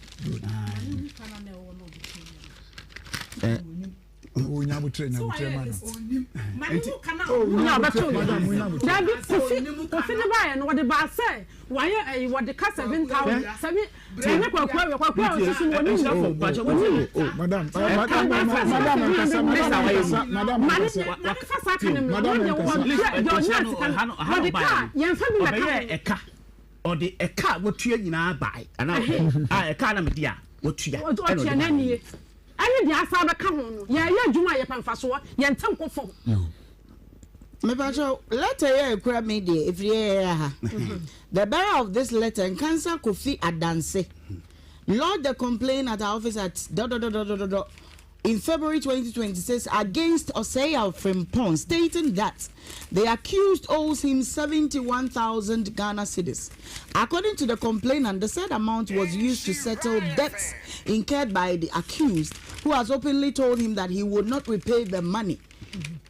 Dabi kofi kofi ne baayɛ no wɔde baa sɛ wayɛ ɛyi wɔde ka 7000 seven ɛnyɛ kwaku awia kwaku awia soso no wɔne mu oh madam madam madam nkasa madam nkasa madam nkasa mane fa saa ka ne mmra wɔn deɛ wɔn deɛ ɔnya sika no wɔde ka yɛn fa bi na ka ɔbɛyɛ ɛka ɔde ɛka a wɔtua nyinaa bae anaa a ɛka na mede a wɔtua ɛna ɔde bae ɛne deɛ asa bɛka ho no yɛyɛ adwuma a yɛpɛ mfasoɔ yɛn ntɛm kɔ fam. Mepakyɛw, letter yi a ekura me yi deɛ, efiri yɛyɛ ha. The bearer of this letter, Nkansa Kofi Adanse, lodged a complaint at our office at dot dot dot dot dot dot in February 2026 against Osei Frimpong, stating that the accused owes him 71,000 Ghana cedis. According to the complainant, the said amount was used to settle debts incurred by the accused, who has openly told him that he would not repay the money.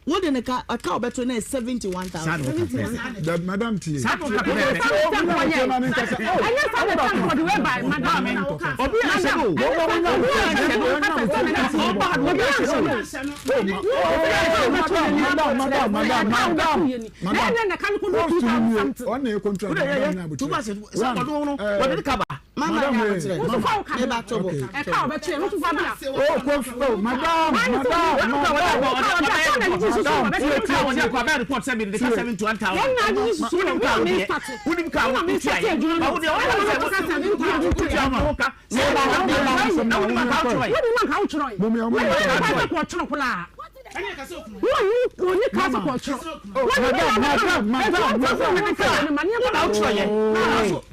Wode ne ka ɛka ɔbɛto no yɛ 71,000. Dabi madam tie. Saa na ɔka pɛpɛɛpɛ. Ɛnyɛ saa na ɛka nkɔde wei bae madam. Obi anhyɛ no o. Obi anhyɛ no o. Madam madam madam madam madam. Post ni nie ɔna yɛ contract madam nya abotire. One. Mama Madam nya eh, abotrɛ. mama. Me ba tobo. Ɛka a ɔbɛto yɛ no tufa bla. Oh, kof, oh, madam, madam, madam. Madam, tie, tie, tie. Ɔbɛ report sɛ mede ka 71,000. Wɔn na agye susu wɔ Wonim ka wɔn wo na deɛ. start. Wonim ka Wɔn wo na me wotua start yɛ. adwuma no. Ba wo deɛ Wɔn na wɔyɛ me sɛ ka 7,000 wotua tua. wo ka. Na wonim anka wotwerɛ. Wọ́n ní ma nka wotwerɛ yi. Mummy, ɔmo Wọ́n ní yɛ ma kɔ. nka kɔtwerɛ koraa. Wọ́n ní wọ́n ní kaa sɛ kɔtwerɛ. Oh, madam, madam, madam, madam. Wo na wotwerɛ yɛ. Na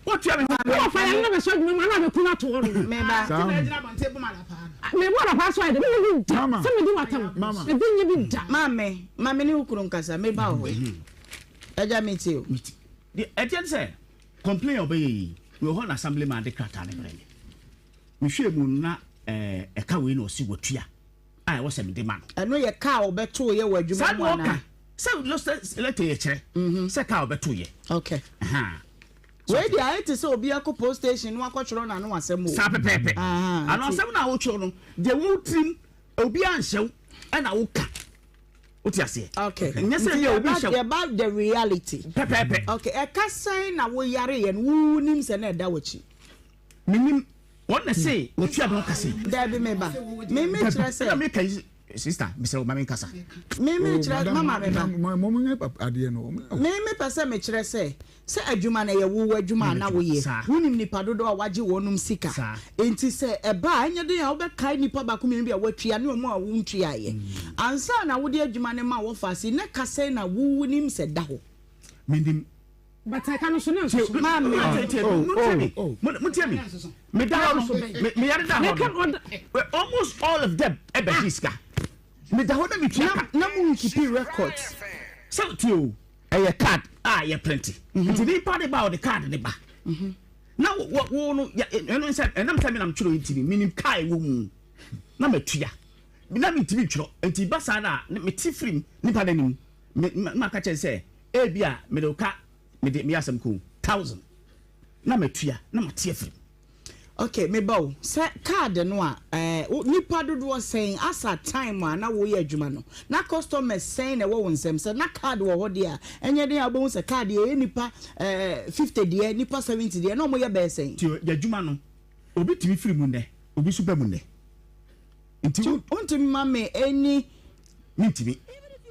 wotua me ho. Wọ́n fa yɛn ne bɛ sɔ adwuma mu anaa bɛ kun ato hɔ no. Me ba. Saa. Mɛ bɔ na fa so ayɛ dɛ mi bi da Mama. sɛ mi di wa tam. Mama. Ebi nye bi da. Maame, maame ne wo kunu nkasa, me ba wɔ hɔ. Agya me tie o. Deɛ ɛteɛ ne sɛ complain a ɔbɛyɛ yi mewɔ hɔ na assembly man de krataa no brɛ me mehwɛɛ mu no na ɛɛ ɛka wei na ɔsi watua a ɛwɔ sɛ mede ma no. Ɛno yɛ kaa a ɔbɛtoo yɛ wɔ adwuma Saa mu na anaa? ɔka sɛ lɔsɛ lɛtɛ yɛ kyerɛ sɛ kaa ɔbɛtoo yɛ. Okay. Ahaa. Wei deɛ ayɛ te sɛ obi akɔ post station na wakɔtwerɛ n'ano asɛm o. Saa pɛpɛɛpɛ. Ahaa, Ano nti- asɛm na wotwerɛ no deɛ wo tirim obi anhyɛ wo ɛna woka. Wote aseɛ? Okay. Nyɛ sɛ Nti deɛ obi yɛba hyɛ wo yɛba the reality. pɛpɛɛpɛ. Okay, ɛka sɛn na woyare yɛ no wonim sɛ na ɛda w'akyi? Menim wɔn na se wɔtua me ho ka sei. Dabi me ba. Me me kyerɛ sɛ. Ɛna meka yi sister mesrɛ wo ma menkasa. Me me Oh, kyerɛ madam, mama me ba. madam, mo mo nyɛ adeɛ no. Ɔmo- Me me pɛ sɛ mekyerɛ sɛ sɛ adwuma no ɛyɛ wo w'adwuma a na woyɛ. Saa. Wonim nipa dodoɔ a wagye wɔnom sika. Saa. Enti sɛ ɛba a ɛnyɛ den a wobɛkae nipa baako mmienu bi a watua ne wɔn a wontuaeɛ. Ansa na wode adwuma no ma wɔfa ase na ka sɛn na wonim sɛ da hɔ. Menim. But ɛka no so ne nsoso. Maame. Montie oh, me. Montie me. Meda hɔ no me yare da hɔ no. Almost all of them ɛbɛgye sika. Meda hɔ na metua ka. Na mo nkipi records. Sɛ tie o ɛyɛ card a yɛ print. Nti nipa de ba ɔde card ne ba. Na wo wo no ɛno sɛ ɛnam sɛ me nam twerɛ nti menim kaa ɛwɔ mu na matua. Na mentumi ntwerɛ nti ba saa na mete firim nipa no anim. Me maka kyerɛ sɛ ebi a mede wo ka mede meyɛ asɛm ko thousand na matua na mate afiri. Okay, me ba o, sɛ card no a, eh, nipa dodoɔ sɛn asa time a na woyɛ adwuma no, na customers sɛn na ɛwɔ wo nsam, sɛ na card wɔ hɔ deɛ a, ɛnyɛ den a wobɛhu sɛ card yɛ nipa eh, 50 deɛ, nipa 70 deɛ, na wɔyɛ bɛyɛ sɛn? Nti yɛ adwuma no, obi tumi firi mu nnɛ, obi nso ba mu nnɛ. Nti wo. Wontumi ma me any. Mentumi,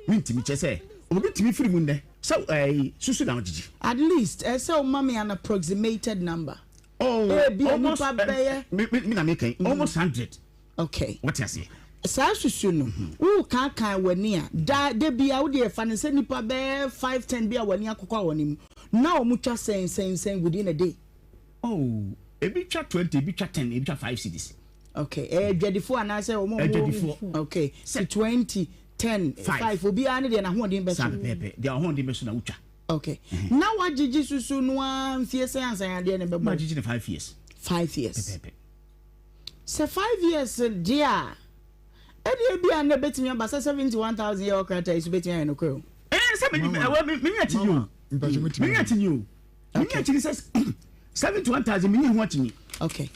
mentumi, kyerɛ sɛ obi tumi firi mu nnɛ, sɛ ɛɛ susu na wogyegye. At least ɛsɛ sɛ woma me an approximated number. Oh, Ebia almost, nipa bɛyɛ. Me me me na meka yi, almost hundred. Okay. Wote aseɛ? Saa susu no, worekankan w'ani a, da da biara wo deɛ fa no sɛ nipa bɛyɛ five, ten bi a w'ani akokwa wɔn mu, na wɔtwa sɛn sɛn sɛn within a day. Oh, ebi twa 20, ebi twa 10, ebi twa 5 cedis. Okay, ɛyɛ adwadifoɔ anaasɛ wɔn a wɔn. Adwadifoɔ. Okay, si 20, 10, 5, obiara ne deɛ n'ahoɔden bɛso. Saa pɛpɛɛpɛ, deɛ ɔhoɔden bɛso na wotwa. Okay, na wagyegye susu no ara mfie sɛn ansa yɛn adeɛ no bɛbɔ? Magyegye no 5 years. 5 years. Pɛpɛɛpɛ. Sɛ 5 years deɛ a, ɛdeɛ bi a na ɛbɛtumi aba sɛ 71,000 yɛ wɔ krataa yi so bɛtumi ayɛ nokorɛ o. Ɛɛ sɛ me ɛwɔ me me nya akyi yi o. Me nya akyi yi o. Me nya akyi ni sɛ 71,000 me nya ho akyi ni. Okay.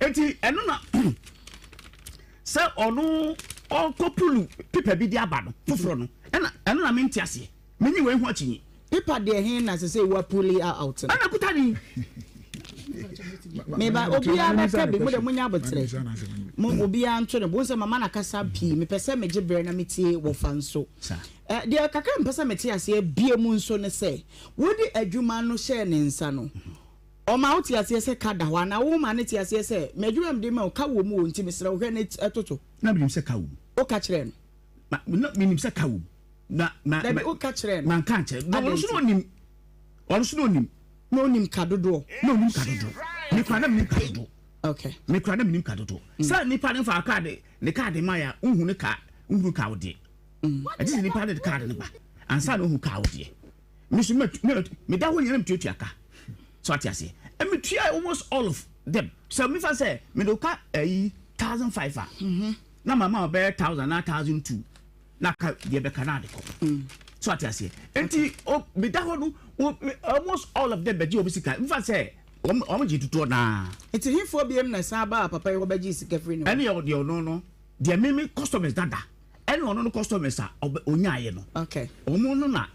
Eti ɛno na sɛ ɔno ɔkɔ pulu pepa bi de aba no foforɔ no ɛna ɛno na mente aseɛ. Me nyi wei ho akyi. Pepa deɛ he na sɛ sɛ wa puli out no. Ɛna kuta ni. Meba obiara bɛka bi mo de mo nya abotrɛ. Mo obiara nto ne bo sɛ mama na kasa pii mepɛ sɛ megye brɛ na metie wɔfa nso. Eh, deɛ kakra mpɛ sɛ mete aseɛ bie mu nso ne sɛ wode adwuma no hyɛɛ ne nsa no ɔma wote aseɛ sɛ ka da hɔ anaa woma ne te aseɛ sɛ m'adwuma mede ma wo ka wɔ mu o nti mesrɛ wo hwɛ ne ɛtoto. Na menim sɛ ka wɔ mu. Woka kyerɛ no. Ma na menim sɛ ka wɔ mu. Na na Dabi woka kyerɛ no. Manka nkyerɛ. Na ɔno nso na onim. Ɔno nso na onim. Na onim ka dodoɔ. Na onim ka dodoɔ. Me kura na menim ka dodoɔ. Okay. Me kura na menim ka dodoɔ. Sɛ nipa ne fa kaade ne kaade ma ya nhu ne ka nhu ka wo deɛ. Ɛgye sɛ nipa ne de kaade ne ba ansa na ohu ka wo deɛ. Me so me me da hɔ nyina metuatua ka. So ate aseɛ. Metua almost all of them. Sɛ mefa sɛ mede ka ayi 1005 a. Na mama ɔbɛyɛ 1000 na 1002. Na ka deɛ bɛka na ade kɔ. So ate aseɛ. Nti o meda hɔ no o almost all of them bɛgye wɔn sika. Nfa sɛ wɔn wɔn gye tutuo naa. Nti hefoɔ biem na ɛsan baa papa yi hɔ bɛgyee sika firi ne hɔ? Ɛne yɛ deɛ ɔno no deɛ me me customers dada ɛne ɔno no customers a ɔbɛ onyaayɛ no. Okay. Wɔn no na.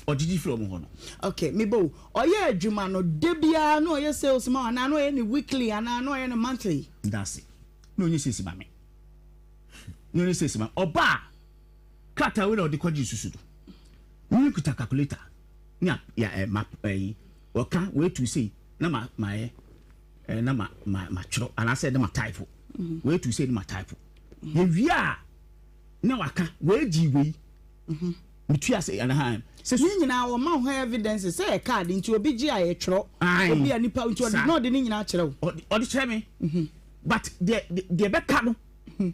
ɔgyegye firi wɔn hɔ no. Okay, me bo, ɔyɛ adwuma no da biara na ɔyɛ sales ma wo anaa na ɔyɛ no weekly anaa na ɔyɛ no monthly? Medase. Na ɔnyɛ sales ma me. Na ɔnyɛ sales ma me. Ɔba a, krataa wei na ɔde kɔgye susu no. Me kuta calculator ne a ya ɛ ma ɛyi ɔka wei tu sei na ma ma yɛ ɛ na ma ma ma twerɛ anaasɛ na ma type wei tu sei na ma type. Yɛwie a na waka wei gyi wei. Metua sɛ anahan sɛ. Ne nyinaa wɔma wo ho evidence sɛ yɛ card nti obi gye a yɛtwerɛ obi a nipa nti ɔde na ɔde ne nyinaa kyerɛ wo. Ɔde kyerɛ me but deɛ deɛ bɛka no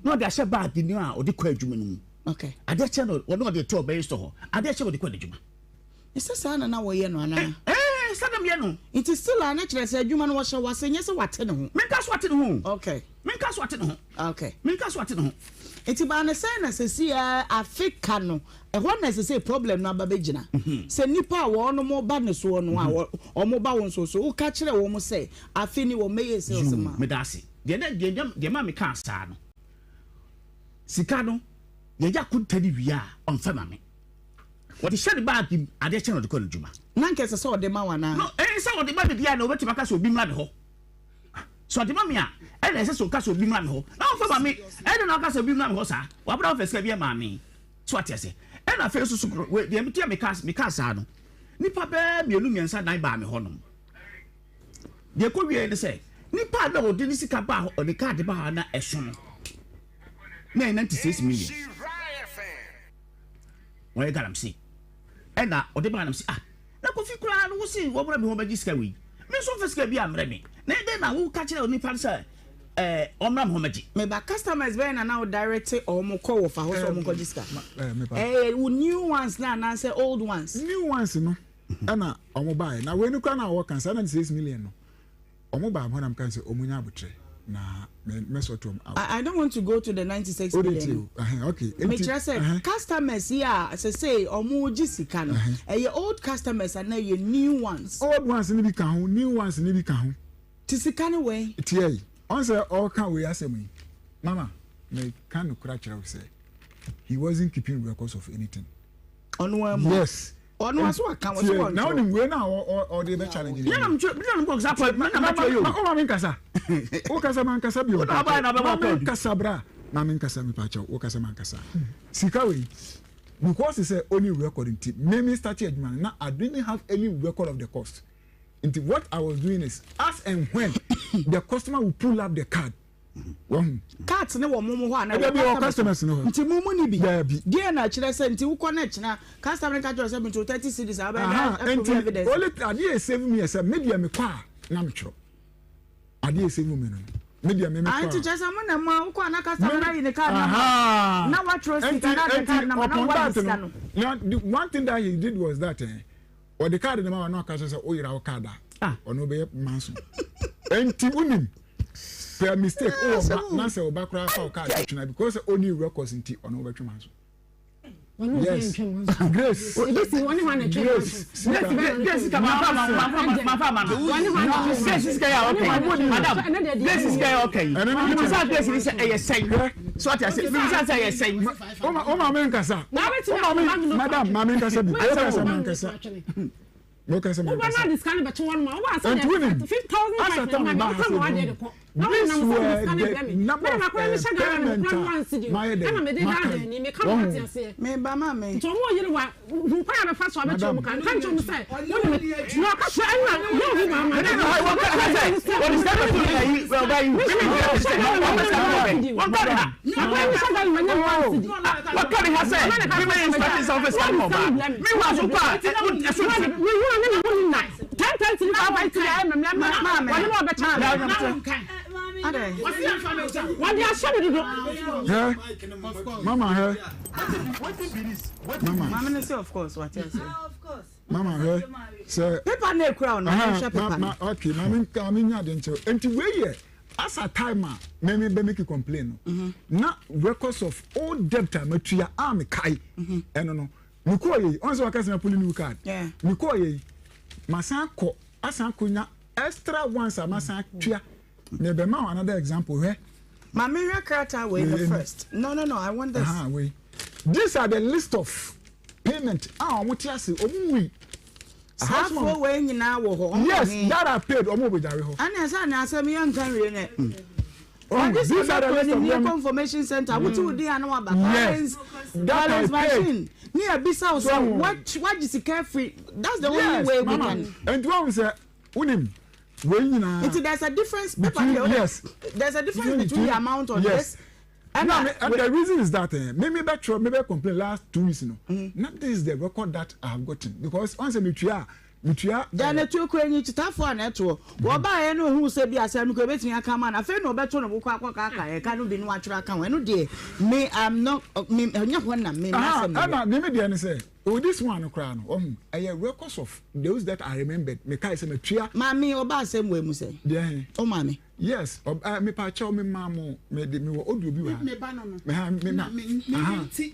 na ɔde ahyɛ bag no a ɔde kɔ adwuma no mu. Okay. Adeɛ kyɛ no ɔne ɔde to ɔbɛyɛ store hɔ adeɛ kyɛ ɔde kɔ n'adwuma. Ɛsɛ saa na na wɔyɛ no anaa? Ɛɛ sɛ na meyɛ no. Nti still a na kyerɛ sɛ adwuma no wɔhyɛ wase nyɛ sɛ wate ne ho. Menka so ate ne ho. Okay. Menka so ate ne ho. Okay. Menka so ate ne ho. Nti baa no sɛn na sɛsi ɛ afe ka no ɛhɔ na ɛsɛ sɛ problem no aba bɛgyina sɛ nnipa a wɔnom ba ne soɔ no a wɔn ba wo nso so woka kyerɛ wɔn sɛ afe ni wɔn mɛyɛ sales ma. Meda ase. Deɛ na deɛ deɛ ma mekaa saa no sika no yɛyɛ akonta no wie a ɔmfa ma me. Wɔde hyɛ ne baage mu, adeɛ kyɛ na ɔde kɔ n'adwuma. Na nka ɛsɛ sɛ ɔde ma wo anaa? No, ɛyɛ sɛ ɔde ma me deɛ a na ɔbɛtumi aka sɛ obi mmra me hɔ. Sɛ ɔde ma me a, ɛna ɛsɛ sɛ ɔka sɛ obi mmra me hɔ. Na ɔmfa ma me, ɛna na ɔka sɛ obi mmra me hɔ saa. Wabra ɔmfa sika bi ɛmaa me. So ate ase? Ɛna afei nso so, deɛ metia meka meka saa no, nipa bɛɛ mmienu mmiɛnsa nan baa me hɔ nom. Deɛ ɛkɔ wie ne sɛ, nipa a na ɔde ne sika baa hɔ, ɔde kaade baa hɔ na ɛso no, na ɛyɛ 96 million. Wɔyɛ galamsey ɛna ɔde baa nam sɛ ah na kofi koraa no wosi wɔmmra mi hɔ bɛgye sika wei me nso mfa sika bi ammrɛ me na ɛdɛn na woka kyerɛ onipa no sɛ ɛɛ ɔmmra me hɔ mɛgye. Meba customers bɛyɛ na na wo direct wɔn kɔ wɔ fa hɔ sɛ wɔn nkɔgye sika ɛyɛ wo new ones na anaasɛ old ones. New ones no ɛna wɔn baeɛ na wei no koraa na wɔka saa 96 million no. Ɔmo baa hɔ na meka sɛ ɔmo nya abotrɛ na me mɛ sort ɔmo out. I don't want to go to the 96 Wode million tie no. o, ɛhɛn, okay, Me enti, kyerɛ sɛ ɛhɛn. customers yi a sesei ɔmo gye sika no, Ɛhɛn. ɛyɛ old customers anaa ɛyɛ new ones? Old ones no bi ka ho, new ones no bi ka ho. Ti sika no wɛn? Tie yi, ɔn sɛ ɔɔka wei asɛm yi, mama, me ka nokora kyerɛ wo sɛ, he wasn't keeping records of anything. Ɔno ara mu? Yes. Ɔno aso aka wɔ so wɔn Na wonim wei na ɔde bɛ challenge ni. Yɛn na na mbɔ kasa kɔ na na bɛ yɛ o. Ma ma mi nkasa. O kasa ma nkasa bi o. Ma mi nkasa bra. Ma mi nkasa mi pa kyɛw. O kasa ma nkasa. Sika wei because sɛ oni record nti me me start adwuma no na I didn't have any record of the cost. Nti what I was doing is as and when the customer will pull up the card Wahu. Cards ne wɔ mo mo hɔ anaa Ɛdabi wɔ wɔ customers no hɔ. Nti mo mo ni bi. Daabi. Deɛ na ɛkyerɛ sɛ nti wokɔ na ɛkyena customer no ka kyerɛ sɛ meto 30 cedis a wobɛyɛ Aha, dɛ nti evidence. only adeɛ a ɛsave me yɛ sɛ me deɛ mekɔ a na metwerɛ. Adeɛ a ɛsave me no no me deɛ me mekɔ Ah, a. nti kyerɛ sɛ mo na mo a wokɔ a na customer no ayi ne card na Aha. na watwerɛ sika Nti na ade nti card na ma na upon wagye that sika no no. na the one thing that he did was that eh, ɔde card no ma wa na ɔka kyerɛ sɛ woyera wo card a Ah. ɔno bɛyɛ manso. Nti wonim per mistake wowɔ ba na sɛ ɔba koraa fa wo card twena because ɔni records nti ɔno wobɛtwe manso. Yes. Grace. Grace. Grace sika ma fa ma ma ma fa ma no. Grace sika yɛ ɔkɛ yi. Madam. Grace sika yɛ ɔkɛ yi. Mimisa Grace ni sɛ ɛyɛ sɛn. So ɔte ase. Mimisa sɛ ɛyɛ sɛn. O ma mi nkasa. O ma mi madam ma mi nkasa bi. O kasa ma nkasa. O kasa ma nkasa. Nti wunim. Asa ta mi ba ha se dum. This were the number of payment a mayɛ dɛ maka wɔn. Me ba ma me. Nti ɔmo yere wa hu kwan a bɛfa so abɛkyerɛ ɔmo ka nka nkyerɛ ɔmo sɛ wɔne me na ɔka kyerɛ ɛna yɛ ɔho maa ma Ɛne na wɔn ka sɛ wɔde sika bɛto ne ayi ɔba yi. Wɔn ka ne ha. Wɔka ne ha sɛ mímɛ yɛ instruction sɛ ɔfɛ sika no ɔba. Mi wa so kɔ a ɛso nti. Wɔde ahyɛ me dodo. Hɛ mama hɛ mama. Maame no sɛ of course wate ase. Mama hɛ sɛ. Paper na ekura ɔno nhwɛ paper no. Okay maame maame nya ade nkyɛw nti wei yɛ as a time a mɛmi bɛ make complain no mhm. na records of all debt a matua a mekae mhm. ɛno no mekɔɔ yɛ yi ɔn sɛ waka sɛ mapuli new card mekɔɔ yɛ yi masan kɔ asan kɔnya extra ones a masan tua mebɛma wo another example hwɛ Ma me hwɛ krataa wei no first. No no no, I want this. Aha, wei. These are the list of. Payment a wɔn te ase wɔn nwui. Saa afoɔ wei nyinaa wɔ hɔ wɔn Yes wɔ he? that are paid wɔn wɔ begyare hɔ. Ɛne ɛsɛ ne asɛm yɛ nka nwie nɛ. Oh, Wɔde these sɛ are the bɛkɔ list anim of ne them. yɛkɔ information center wote wo din a na waba Yes, balance that balance I paid. machine ne yɛbisa wo So sɛ wagye sika afiri that's the only yes way we mama can. nti wɔn sɛ wonim wei nyinaa. Nti there's a difference paper Between deɛ yes there's a difference between the amount on yes. this Na ɛna me and the reason is that eh, me me bɛ twerɛ me bɛ complain last 2 weeks no. Na this is the record that I have gotten because ɔn sɛ me tua me tua. Deɛ ne tuo kura nyi kyitafoɔ a na ɛtoɔ. Wɔbaeɛ na ohuu sɛ bi asɛm no kura ebetumi aka ama no. Afei na ɔbɛto ne bo kɔ akɔ kaka ɛka no bi na watwerɛ aka ho. Ɛno deɛ me I'm not me ɛnyɛ hɔ na me Aha m'asɛm no wɔ. ɛna ne me deɛ ne sɛ o this one no koraa no ɔhu ɛyɛ records of those that I remembered me kae sɛ matua. Maame ɔba asɛm wɔ emu sɛ. Deɛ he. O maame. Yes ɔb eh me pa kyɛw me maa mo me de me wɔ audio bi wɔ ha. Me ba no no. Me ha me na ma. Me me Aha. nti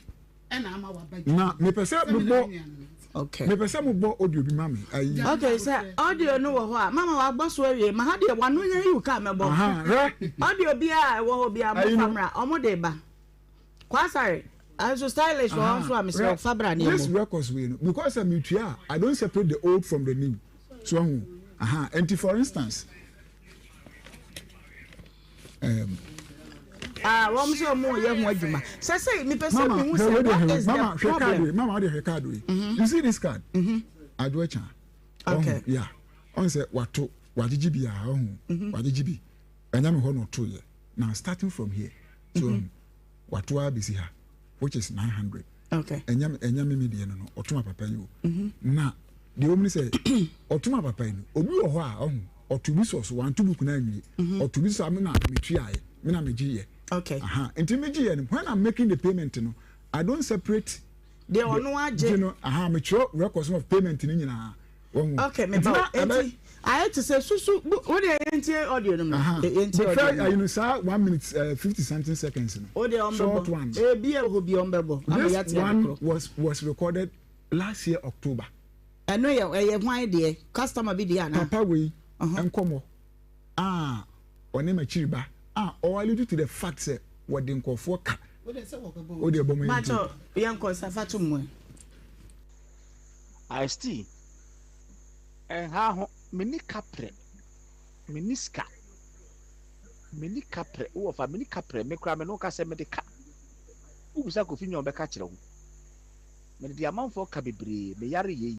ɛna ama waba dwa. Na me pɛ sɛ mo bɔ. Okay. Me pɛ sɛ mo bɔ audio bi ma me. Ayi. Okay sɛ audio no wɔ hɔ a mama wabɔ so awie ma ha deɛ wano nya yiw kaa mɛbɔ. Aha hwɛ. Audio bi a ɛwɔ hɔ bi a mo Ayi fa no. mmra ɔmo de ba. Kwasare nso stylish wɔ hɔ nso a mesrɛ wo fa bra ne This ɛmmɔ. records wei no because sɛ me tua a I don't separate the old from the new. So ahu. Aha nti for instance. Um, Ah, wɔn sɛ wɔn yɛ ho adwuma. Sɛ sɛ mepɛ sɛ Mama, mehu hwɛ sɛ wei deɛ what hwɛ is the mama hwɛ card problem? wei mama wode hwɛ card wei. You see this card? Adwo akya. Okay. Ɔho yeah. Ɔn sɛ wato wagyegye bi a ɔho wagyegye bi. Ɛnyɛ me hɔ na ɔto yɛ. Now starting from here. So ɔho wato ara besi ha which is 900. Okay. Ɛnyɛ ɛnyɛ me me deɛ no no ɔto ma papa yi o. Na deɛ wɔm ne sɛ ɔto ma papa yi no obi wɔ hɔ a ɔho ɔto bi sɔ so wanto book no anwie. Ɔto bi so a me na metuaeɛ me na megye yɛ. Okay. Aha nti megye yɛ no when I'm making the payment no I don't separate Deɛ ɔno agye. gye no aha metwerɛ records of payment no nyinaa wɔn Okay, me ba o. Enti ayɛ te sɛ susu bu wo deɛ yɛntie audio no mu. Yɛntie audio before no. ayi no saa 1 minute 50 something seconds no Wo deɛ ɔmbɛbɔ. short one. Ebi a ɛwɔ hɔ bi ɔmbɛbɔ. Ama This yɛate ade one korɔ. was recorded last year October. Ɛno yɛ ɛyɛ hwan deɛ? Customer bi deɛ anaa? Papa wei nkɔmɔ a ɔne m'akyiri ba a ɔwɔ allude to the fact sɛ wɔde nkurɔfoɔ ka Wo deɛ sɛ wɔbɛbɔ. O deɛ bɔ ma yɛntie. Pakyɛ yɛnkɔ safa to mu ɛ. I still ɛnha ho menni kaprɛ menni sika menni kaprɛ wowɔ fa menni kaprɛ me koraa me ne wo ka sɛ mede ka wobisa Kofi Nwa ɔbɛka kyerɛ wo mede de amanfoɔ ka bebree meyare yei.